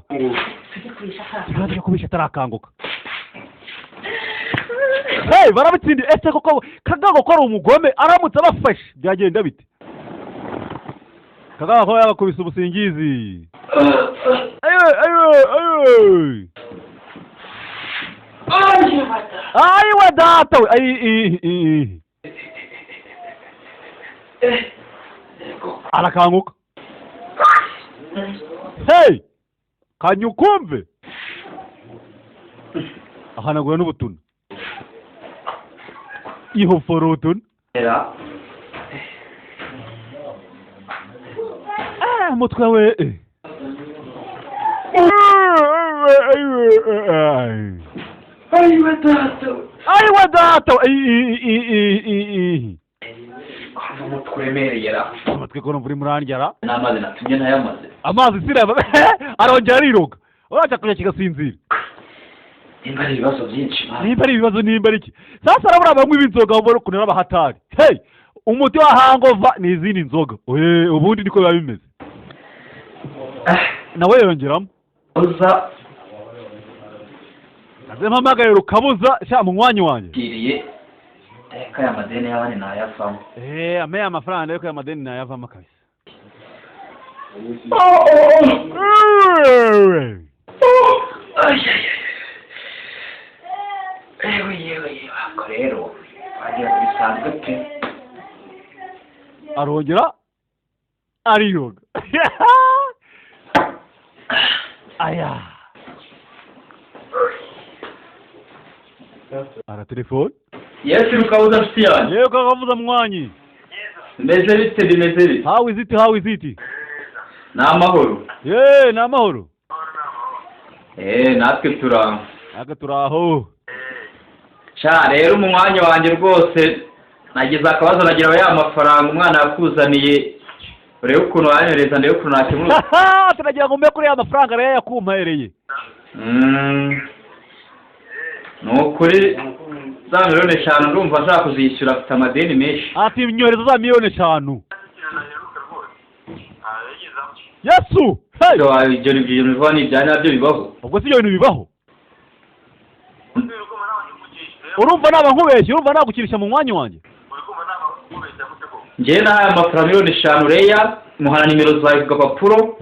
Tujye kubisha hano. Tujye kubisha atarakanguka. Hey, barabitsindiye. Ese koko Kagabo ko ari umugome, aramutse abafashe byagenda bite? Kagabo ko yabakubise ubusingizi. Ayiwe, ayiwe, ayiwe, ayiwe data we, ayi i i arakanguka. Hey, kanyukumve, ahanagura n'ubutuna, ihofora ubutuna. Ah, umutwe we, eh. Ayiwe data. Ayiwe data we, i i i i i. Kuva umutwe uremereye ra. Umutwe ko numva uri murandyara. N'amazi natumye ntayamaze. Amazi siraba, arongera ariroga, uraca kujya kigasinzira. Nimba ari ibibazo byinshi man. Nimba ari ibibazo, nimba ari iki? Sasa arabura banywa ibinzoga ubona ukuntu ari abahatari. Hey, umuti wa hangova ni izindi nzoga. Eh, ubundi niko biba bimeze, nawe yongeramo. Uza. Aze mpamagaye Rukabuza sha munywanyi wanjye. Kiriye reka aya madeni y'abandi ntayavamo. Eh, ameye amafaranga ariko aya madeni nayavamo kabisa. Yewe yewe yewe, ako rero wagira ngo bisanzwe pe. Arongera ariyoga aya ara telefone. Yesu, Rukabuza nshuti yanjye. Yewe Kakabuza mwanyi. Bimeze bite, bimeze bite? How is it, how is it? Ni amahoro. Ye, ni amahoro. Eh, natwe turaho. Natwe turaho. Sha, rero mu mwanya wanjye rwose nagize akabazo, nagira ya mafaranga umwana yakuzaniye, urebe ukuntu wanyohereza, ndebe ukuntu nakemura. Turagira ngo mbe kuri ya mafaranga rero yakumpereye. Ni ukuri za miliyoni 5 ndumva nshaka kuzishyura, afite amadeni menshi. Ati nyohereza za miliyoni 5. Yesu, hey! Ibyo ibyo bivaho ni ibya nyabyo bibaho? Ubwo si ibyo bintu bibaho? Urumva naba nkubeshye? Urumva nagukinisha mu mwanya wanjye? Njyewe nahaye amafaranga miliyoni 5 reya, muhana nimero zawe ku gapapuro,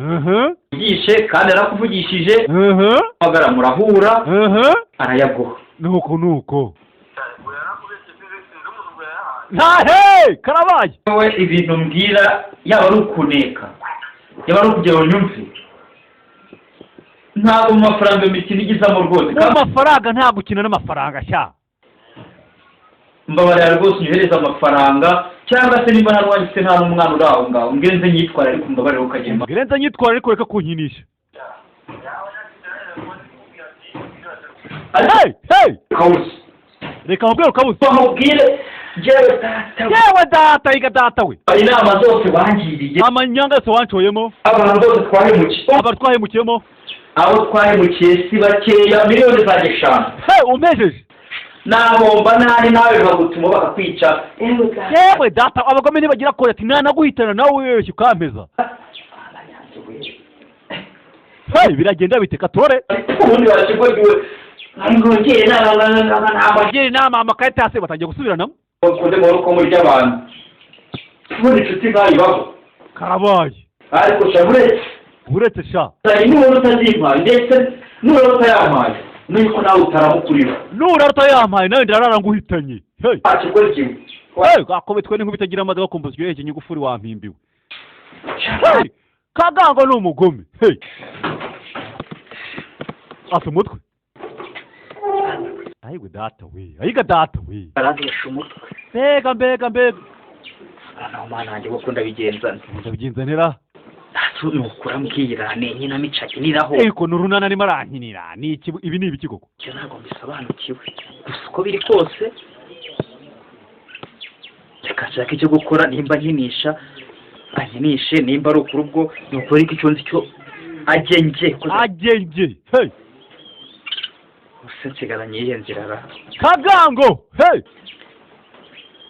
ugishe kandi yarakuvugishije, hamagara murahura, arayaguha. Nuko nuko ntahe karabaye. Wowe ibintu mbwira, yaba ari ukuneka, yaba ari ukugira ngo nyumve, ntabwo mu mafaranga imikino igizamo rwose. Mu mafaranga nta gukina n'amafaranga sha. Mbabarira rwose, unyohereze amafaranga, cyangwa se niba nta n'uwanjye ufite, nta n'umwana uri aho ngaho, mbwire nze nyitwara, ariko mbabarira ukagenda. Nze nyitwara, ariko reka kunkinisha. Hey, hey! Kabuze. Reka nkubwire, ukabuze. Bamubwire yewe data we. Yewe data, yiga data we. Inama zose wangiriye, amanyanga yose wancoyemo, abantu bose twahemukiye, aba twahemukiyemo, abo twahemukiye si bakeya, miliyoni zanjye 5. Hey, umpejeje. Nahomba nabi, nawe bikagutuma bakakwica. Yewe data, abagome ntibagira kore, ati nanaguhitana nawe wibeshye ukampeza. Hey, biragenda bite katore? Ubundi barakigwagiwe ngongere inama. Bagira inama, amakarita yase batangiye gusubiranamo. Bakunde mu rugo ry'abantu, ubundi inshuti nkayo ibaho? Karabaye. Ariko sha, uretse Uretse sha. Nubona utazimpaye, ndetse nubona utayampaye, umenye ko nawe utaramukurira. Nurara utayampaye, nawe ndarara nguhitanye. Hey! Akigwagiwe. Hey, gakobetwe n'inkuba itagira amazi, gakumbuza iryoheye nyigufuri wampimbiwe. Hey! Kagango ni umugome. Hey! Asa umutwe. Ayiwe data we, ayiga data we. Arantesha umutwe. Mbega mbega mbega! Noneho mana yanjye, kuko ndabigenza nte? Ndabigenza ntera? Ntacyo ni ukuri, ambwira ni inkinamico akiniraho. Ariko ni urunana arimo arankinira. Ni iki ibi? Ni ibiki koko? Icyo ntabwo mbisobanukiwe, gusa uko biri kose reka nshake icyo gukora. Nimba nkinisha ankinishe, nimba ari ukuri ubwo ni ukuri, ariko icyo nzi cyo agenge. Agenge. Hey! Gusa nsigaranye iyihe nzira ra? Kagango. Hey!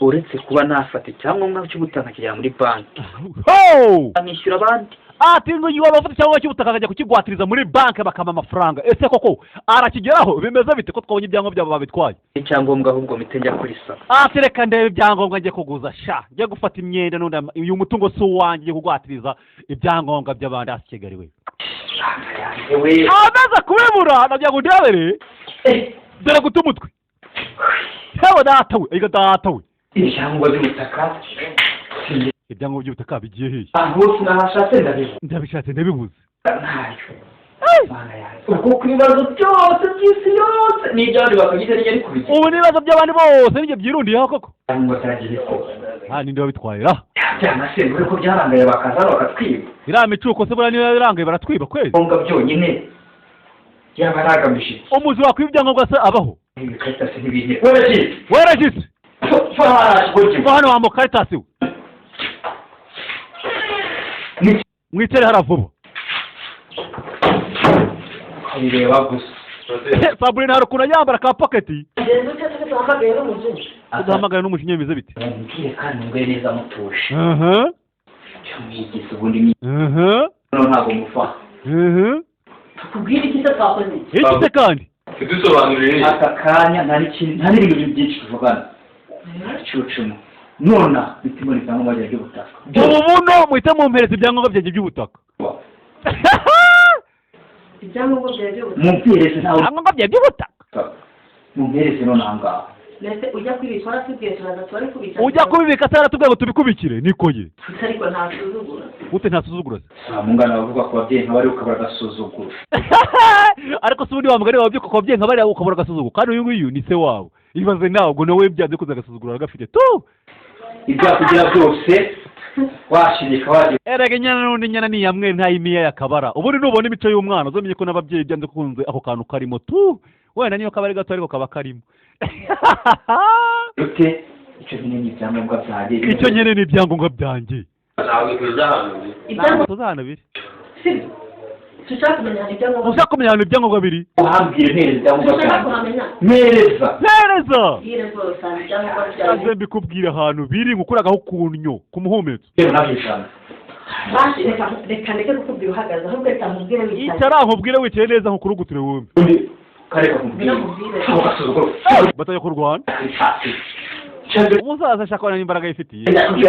Uretse kuba nafata icyangombwa cy'ubutaka nkakijyana muri banki, Ho! nkishyura abandi. Ati ngo waba afite icyangombwa cy'ubutaka akajya kukigwatiriza muri banki bakampa amafaranga. Ese koko arakigeraho? Bimeze bite ko twabonye ibyangombwa byabo babitwaye? Icyangombwa ahubwo mpite njya kuri saba. Ati reka ndebe ibyangombwa njye kuguza sha, njye gufata imyenda n'undi uyu mutungo si uwanjye, njye kugwatiriza ibyangombwa by'abandi hasi Kigali we. We. Amaze kubibura, nagira ngo ndebere dore guta umutwe. Yewe data we, ega data we! Ibyangombwa by'ubutaka. Ibyangombwa by'ubutaka bigiye hehe? Ahantu hose nahashatse ndabibuze. Ndabishatse ndabibuze. Ntayo. Mana yanjye, ubwo ku bibazo byose by'isi yose n'iby'abandi bakagize nijye ari kubigira. Ubu n'ibibazo by'abandi bose nibyo byirundiyeho koko? Ibyangombwa byaragiye ko? Nta ninde wabitwaye ra? Byana se uri ko byarangaye bakaza hano bakatwiba. Iriya micuko se buriya niba yarangaye baratwiba kwezi? Ibyangombwa byonyine yaba aragamije iki? Umuzi wakwiba ibyangombwa se abaho? Ibikarita se ntibintera werekeye. Weragise. Fa. Va hano wa mukaritasi we, mwicare hariya vuba. Bireba gusa. Saburina hari ukuntu yambara ka paketi. Genza ute se duhamagaye n'umuzungu? Uduhamagaye n'umujinya, bimeze bite? Mubwire kandi mubwire neza mutuje. Mwigize ubundi noneho ntabwo muva. Tukubwire iki se, twakoze iki? Iki se kandi? Tudusobanurire. Aka kanya nta n'ikintu, nta n'ibintu byinshi tuvugana cucuma nona mitima ibyangombwa byanjye by'ubutaka. Ubu buno muhite mumpereza ibyangombwa byanjye by'ubutaka. Ibyangombwa byawe by'ubutaka? Mumpereze ntawe. Ibyangombwa byawe by'ubutaka. Mumpereze none aha ngaha. Mbese ujya kubikora tubwiye turaza turabikubika. Ujya kubibika se yaratubwiye ngo tubikubikire, niko ye. Gusa ariko ntasuzugura. Gute ntasuzugura se? Saa mungana bavuga ku babyeyi nka bari ukabura agasuzuguro. Ariko se ubundi wa mugani wawe byuka ku babyeyi nka bariya ukabura agasuzuguro, kandi uyu nguyu ni se wawe, ibaze nawe ubwo nawe byanze kuza agasuzuguro aragafite tu. Ibyakugira byose. Washirika wagira. Erega inyana n'undi inyana ni iya mwene, ntayimiye yakabara. Ubundi nubona imico y'umwana, uzamenye ko n'ababyeyi byanze kunze ako kantu karimo tu. Wenda niyo kaba ari gato, ariko kaba karimo. Ute icyo nyine ni ibyangombwa byanjye. Icyo nyine ni ibyangombwa byanjye. Ntabwo tuzi ahantu biri. Ibyangombwa Tuzi ahantu biri. Sibyo, dushaka kumenya ahantu ibyangombwa. Ushaka kumenya ahantu ibyangombwa biri? Uhambwire, mpereza ibyangombwa Dushaka byanjye. kuhamenya. Mpereza. Mpereza. Bwire rwose ahantu ibyangombwa byawe. Maze mbikubwira ahantu biri, ngukuragaho kunnyo ku muhumetso. Rero nabyo ijana. Basi reka, reka ndeke kukubwira uhagaze, ahubwo reka nkubwire wicaye. Icara nkubwire wicaye neza, nkukurugutire wumve. Undi kareka nkubwire. Nkubwire. Ako gasuzuguro. Batajya kurwana. Umusaza ashaka kubona n'imbaraga yifitiye. Icara nyine,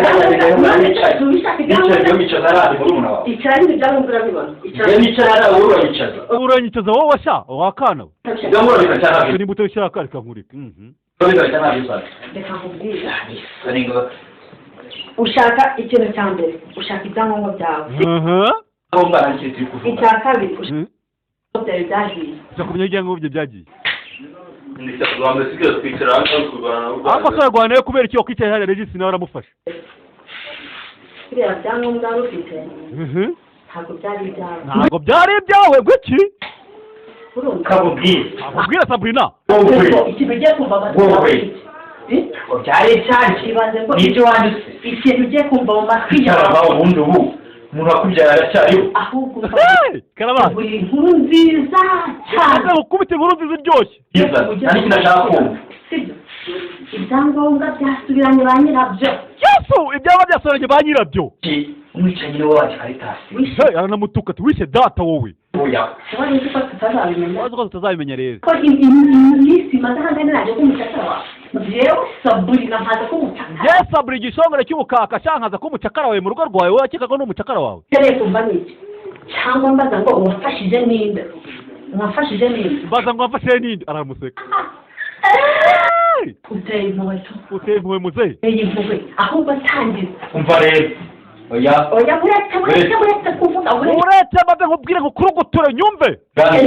ibyangombwa urabibona, icara. Njye nicara hariya, wowe urayicaza. Uranyicaza wowe washa wakana we. Ibyangombwa urabika cyangwa ntabyo? Nimba utabishaka, reka nkureke. Urabika cyangwa ntabyo? Reka nkubwire. Isoni ngo Ushaka ikintu cya mbere, ushaka ibyangombwa byawe. Ngombwa nta turi kuvuga. Icya kabiri, ushaka ibyangombwa byawe byahiye. Ushaka kumenya ibyangombwa bye byagiye. Rwanda sigaye twicara hano kurwana na Ariko se yarwanaye kubera iki? Wakwicaye hariya, Regis nawe aramufasha. Biriya byangombwa wari ufite ntabwo byari ibyawe. Ntabwo byari ibyawe gwiki? Urumva? Kabubwire. Akubwira Sabrina. Wowe. Ikintu ugiye kumva amatwi Wowe. yawe. Ngo byari ibyanjye. Ibaze ngo Nibyo wanditse. ikintu ugiye kumva mu matwi Kwicara yawe. aho ubundi ubu umuntu wakubyara aracyariho? Ahubwo Hey, karabaye. buri inkuru nziza cyane. Maze gukubita inkuru nziza iryoshye. Byiza, nta n'ikintu ashaka kumva. Sibyo, ibyangombwa byasubiranye ba nyirabyo. Yesu, ibyaba byasoranye ba nyirabyo. Umwicanyi niwe wacu Karitasi. Hey, aranamutuka ati: "Wishe data wowe." Oya. Wari uzi ko tutazabimenya? Wazi ko tutazabimenya rero. Ko iminsi imaze ahangana naje k'umucakara wawe, jewe Saburina nkaza k'umucakara. Yes, Sabri, igishongore cy'ubukaka shankaza ko umucakara wawe mu rugo rwawe, wowe wakeka ko ni umucakara wawe. Ukeneye kumva n'iki cyangwa mbaza ngo uwafashije ninde, uwafashije ninde? Mbaza ngo wamfashije ninde, aramuseka. Uteye impuhwe tu. Uteye impuhwe muzehe. Uteye impuhwe, ahubwo atangiza. Umva rero, oya. Oya, uretse, uretse, uretse kuvuga, uretse. Uretse maze nkubwire nkukuruguture nyumve.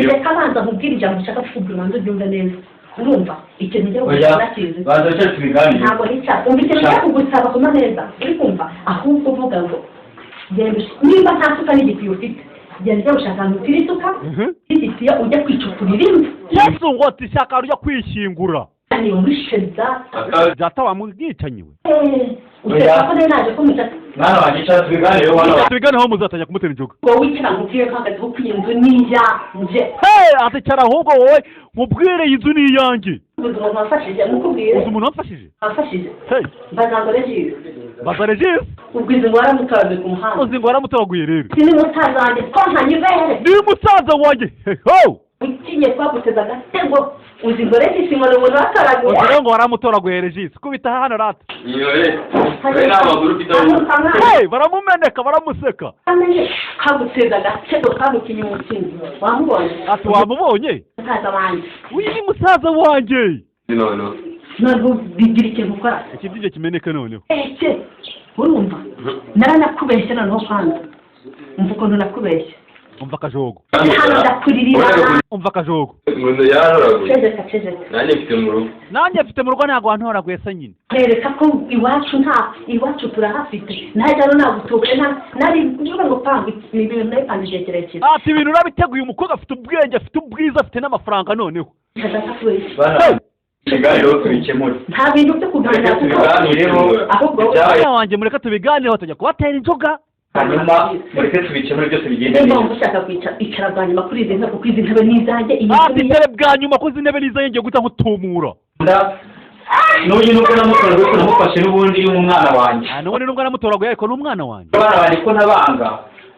Reka abanza nkubwire ijambo ushaka kukubwira, ubanze ubyumve neza. Urumva ikintu ngiye Oya. kugusaba kizi? Banza wicare tubiganire. Ntabwo nicara. Umva ikintu ngiye kugusaba, kuma neza uri kumva. Ahubwo uvuga ngo genda nimba nta suka n'igitiyo ufite, genda ujya gushaka ahantu utira isuka n'igitiyo, ujya kwicukurira imva. Yesu, ngo ati shaka ahantu ujya kwishyingura. Ni wishe data. Data wamwicanyi we. Ukeka ko nari naje kumucaka? Mwana wanjye, icara tubiganireho mwana wanjye. Tubiganeho, muzatangira kumutera inzoga. Wowe wicara nkubwire ko hagati kuko iyi nzu ni iyanjye. Hey, aticara ahubwo wowe nkubwire, iyi nzu ni iyanjye. Uzi umuntu wafashije mukubwire? Uzi umuntu wamfashije? Wafashije. Hey. Mbaza ngo Regis. Baza Regis. Ubwo izi ngo waramutoraguye ku muhanda? Uzi ngo waramutoraguye rero? Si ni musaza wanjye ko ntanyibere. Ni musaza wanjye ho. Ukinye twaguteze agatego, uzi ngo Regis ngo ni umuntu watoraguye? Uzi rero ngo waramutoraguye Regis, kubita hano rata. Yewe, we nta maguru ufite aho. Hey, baramumeneka, baramuseka. Kaguteza agatego, kagukinye umukinnyi, wamubonye? Ati wamubonye? Musaza wanjye. Uyu ni musaza wanjye. Noneho. Noneho bigira ikintu ukora. Ikibyimbye kimeneke noneho. Eke urumva naranakubeshye, noneho kwanza umva ukuntu nakubeshye. Umva akajogo. Hano ndakuririra. Umva akajogo. Ngo yarantoraguye. Ceceka, ceceka. Nanjye mfite mu rugo. Nanjye mfite mu rugo, ntabwo wantoraguye se nyine. Kwereka ko iwacu nta iwacu turahafite, najya no nagutubure nta nari uvuga ngo panga ni ibintu nabipanze igihe kirekire. Ati ibintu urabiteguye, umukobwa afite ubwenge, afite ubwiza, afite n'amafaranga noneho. Ntadapfa kubeshya. Bana, tubiganireho tubikemure. Nta bintu byo kuganira Reka kuko tubiganireho. Ahubwo Ibyabaye. Mwana wanjye, mureke tubiganireho, tujya kubatera inzoga. Hanyuma mureke tubikemure byose bigende Nimba neza. wumva ushaka kwicara, icara bwa nyuma kuri izi ntebe, kuko izi ntebe ni izanjye, iyi nzu Ati ni tere bwa nyuma ko izi ntebe nizanjye, ngiye guhita nkutumura. N'uyu nubwo namutoraguye ko namufashe n'ubundi y'umwana wanjye. Ah, n'ubundi nubwo namutoraguye, ariko ni umwana wanjye. Abana banjye ko ntabanga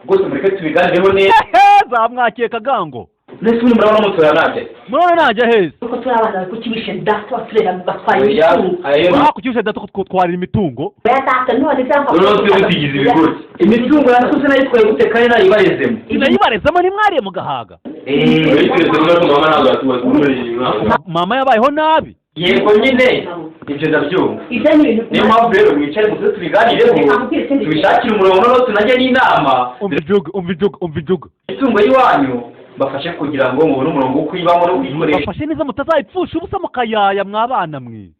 rwose, mureke tubiganireho neza. Hehe, zamwakiye kagango. Mbese ubundi murabona mutora najya? Murabona najya heza? Kuko turi abana bawe, kuki wishe data waturera batwaye Oya, imitungo? ayo. Ah, kuki wishe data kutwarira imitungo? Oya data, none cyangwa Noneho twe tugize ibigoryi. Imitungo yakuze nayitwaye gute kandi nayibarezemo? Sinayibarezamo, ntimwariye mugahaga. Urayiteze ko mama ntabwo yatubaye umwana. Mama yabayeho nabi. Yego nyine, ibyo ndabyumva. Ibyo ni ibintu. Niyo mpamvu rero mwicare muze tubiganireho, tubishakire umurongo, noneho tunajye n'inama. Umva ijuga, umva ijuga, umva ijuga. Imitungo y'iwanyu mbafashe kugira ngo mubone umurongo wo kuyibamo no kuyikoresha. Bafashe neza mutazayipfusha ubusa mukayaya mwabana mwe.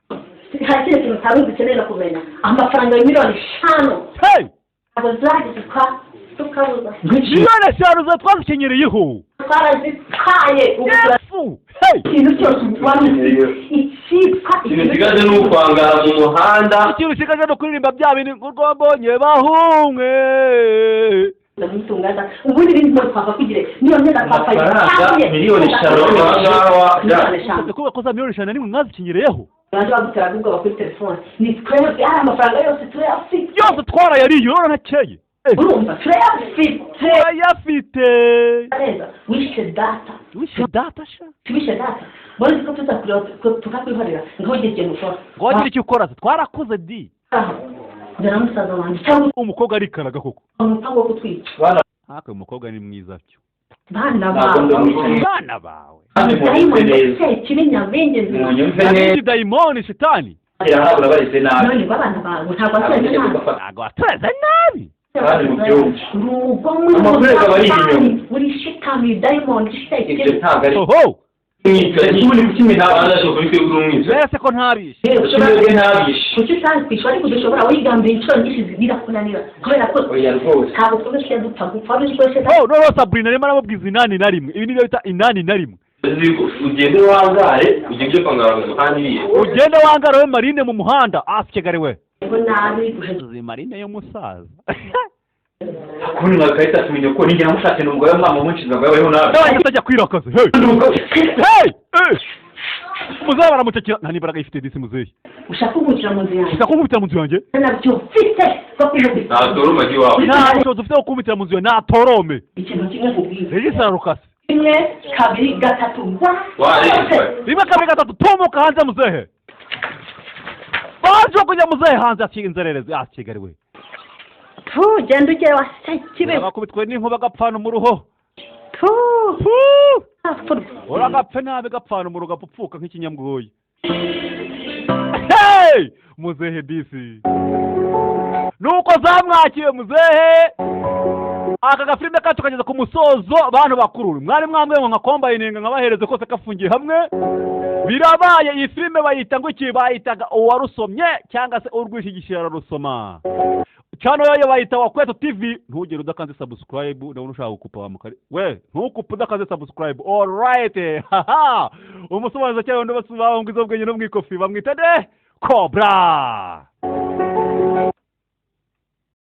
Nta kindi kintu utari uzi ukeneye no kumenya, amafaranga ya 5 miliyoni. Hey. Ntabwo zageze tukabuza. Miliyoni 5 za twazikenyeriyeho. Twarazitwaye ubu. Yesu, hey! Ikintu cyose wari ufite icyitwa Ikintu gisigaje ni ukwangara mu muhanda. Ikintu gisigaje ni ukuririmba bya bintu ngo urwo mbonye bahumwe. Ndamutungaza ubundi ibindi byose twapfa kugira niyo myenda twapfa. Amafaranga miliyoni 5. Miliyoni 5. Usabye kuvuga ko za miliyoni 5 mwazikenyereyeho. Baje baguteraga ubwoba kuri telefone, ni twebwe ari amafaranga yose turayafite. Yose twarayariye, urabona ntakeye. Urumva, turayafite. Turayafite. Neza, wishe data. Wishe data sha. Wishe data, mbona ko tuzakureba tukakwihorera ngo ugire ikintu ukora. Ngo wagire icyo ukora se, twarakuze di. Njyana musaza wanjye cyangwa Umukobwa arikaraga koko. umupango wo kutwica. Ariko uyu mukobwa ni mwiza byo. Bana Ntabwo ndi bawe. umwicanyi. Bana bawe. Kandi munyumve neza. Sekibi nyabingi. Munyumve neza. Nabindi dayimoni shitani. Ntabwo bareze nabi. None babana bawe ntabwo watureze nabi. Ntabwo watureze nabi. Kandi mubyumve. Urugomwe. Amakuru akaba ari ibinyoma. Uri shitani, dayimoni. Ibyo Sekibi. ntabwo ari Oho. Umwicanyi ubundi kuki ntabwo kuri twebwe uri umwicanyi? Mbese ko ntabishe? Kuki mwebwe ntabishe? Kuki utangwisha? Ariko dushobora wigambira inshuro nyinshi birakunanira kubera ko Oya rwose. ntabwo twebwe tujya dupfa gupfa wari uzi ko shitani. Oh, noneho Sabrina arimo aramubwiza 81, ibi nibyo bita 81. Ugende wangare, ujye ujye kwangara mu muhanda iriya. Ugende wangara we marine mu muhanda asikegare we. Ngo nabi. Izi marine y'umusaza. Kundi nka tumenya ko ninjye namushatse ni umugabo w'umwana wamunshinze ngo yabayeho nabi. Yahise ajya kwirakaza, hey hey hey! Muzehe baramucakira, nta n'imbaraga yifite disi muzehe. Ushaka kunkubitira mu nzu yanjye? Ushaka kunkubitira mu nzu yanjye? Nabyo mfite bwo kwihutira. Ntatoroma iwawe. Nta bushobozi ufite bwo kunkubitira mu nzu yawe, natorome. Ikintu kimwe nkubwira. Regisi ararukase. Rimwe, kabiri, gatatu. Wareshwe. Rimwe, kabiri, gatatu, tumuka hanze muzehe. Baje kujya muzehe hanze asiga inzererezi asigari we. Tu genda ugere wa sekibi. Bakubitwe n'inkuba gapfana umuruho. Tu. Fu! Uragapfe nabi gapfana umuruho, gapfupfuka nk'ikinyabwoya. Hey! Muzehe disi nuko zamwakiye muzehe. Aka gafilime kacu kageze ku musozo. Bantu bakuru mwari mwambwiye ngo nka-combininga nkabahereze kose kafungiye hamwe, birabaye. Iyi filime bayita ngo iki? Bayitaga Uwarusomye cyangwa se Urwishigishiye ararusoma. Channel yayo bayita Wakweto TV. Ntugere udakanze subscribe. Ndabona ushaka gukupa wa mukari we, ntukupe udakanze subscribe. Alright, haha, umusobanuzi cyangwa undi basubaho ngo izo bwenye no mu ikofi bamwita de Cobra.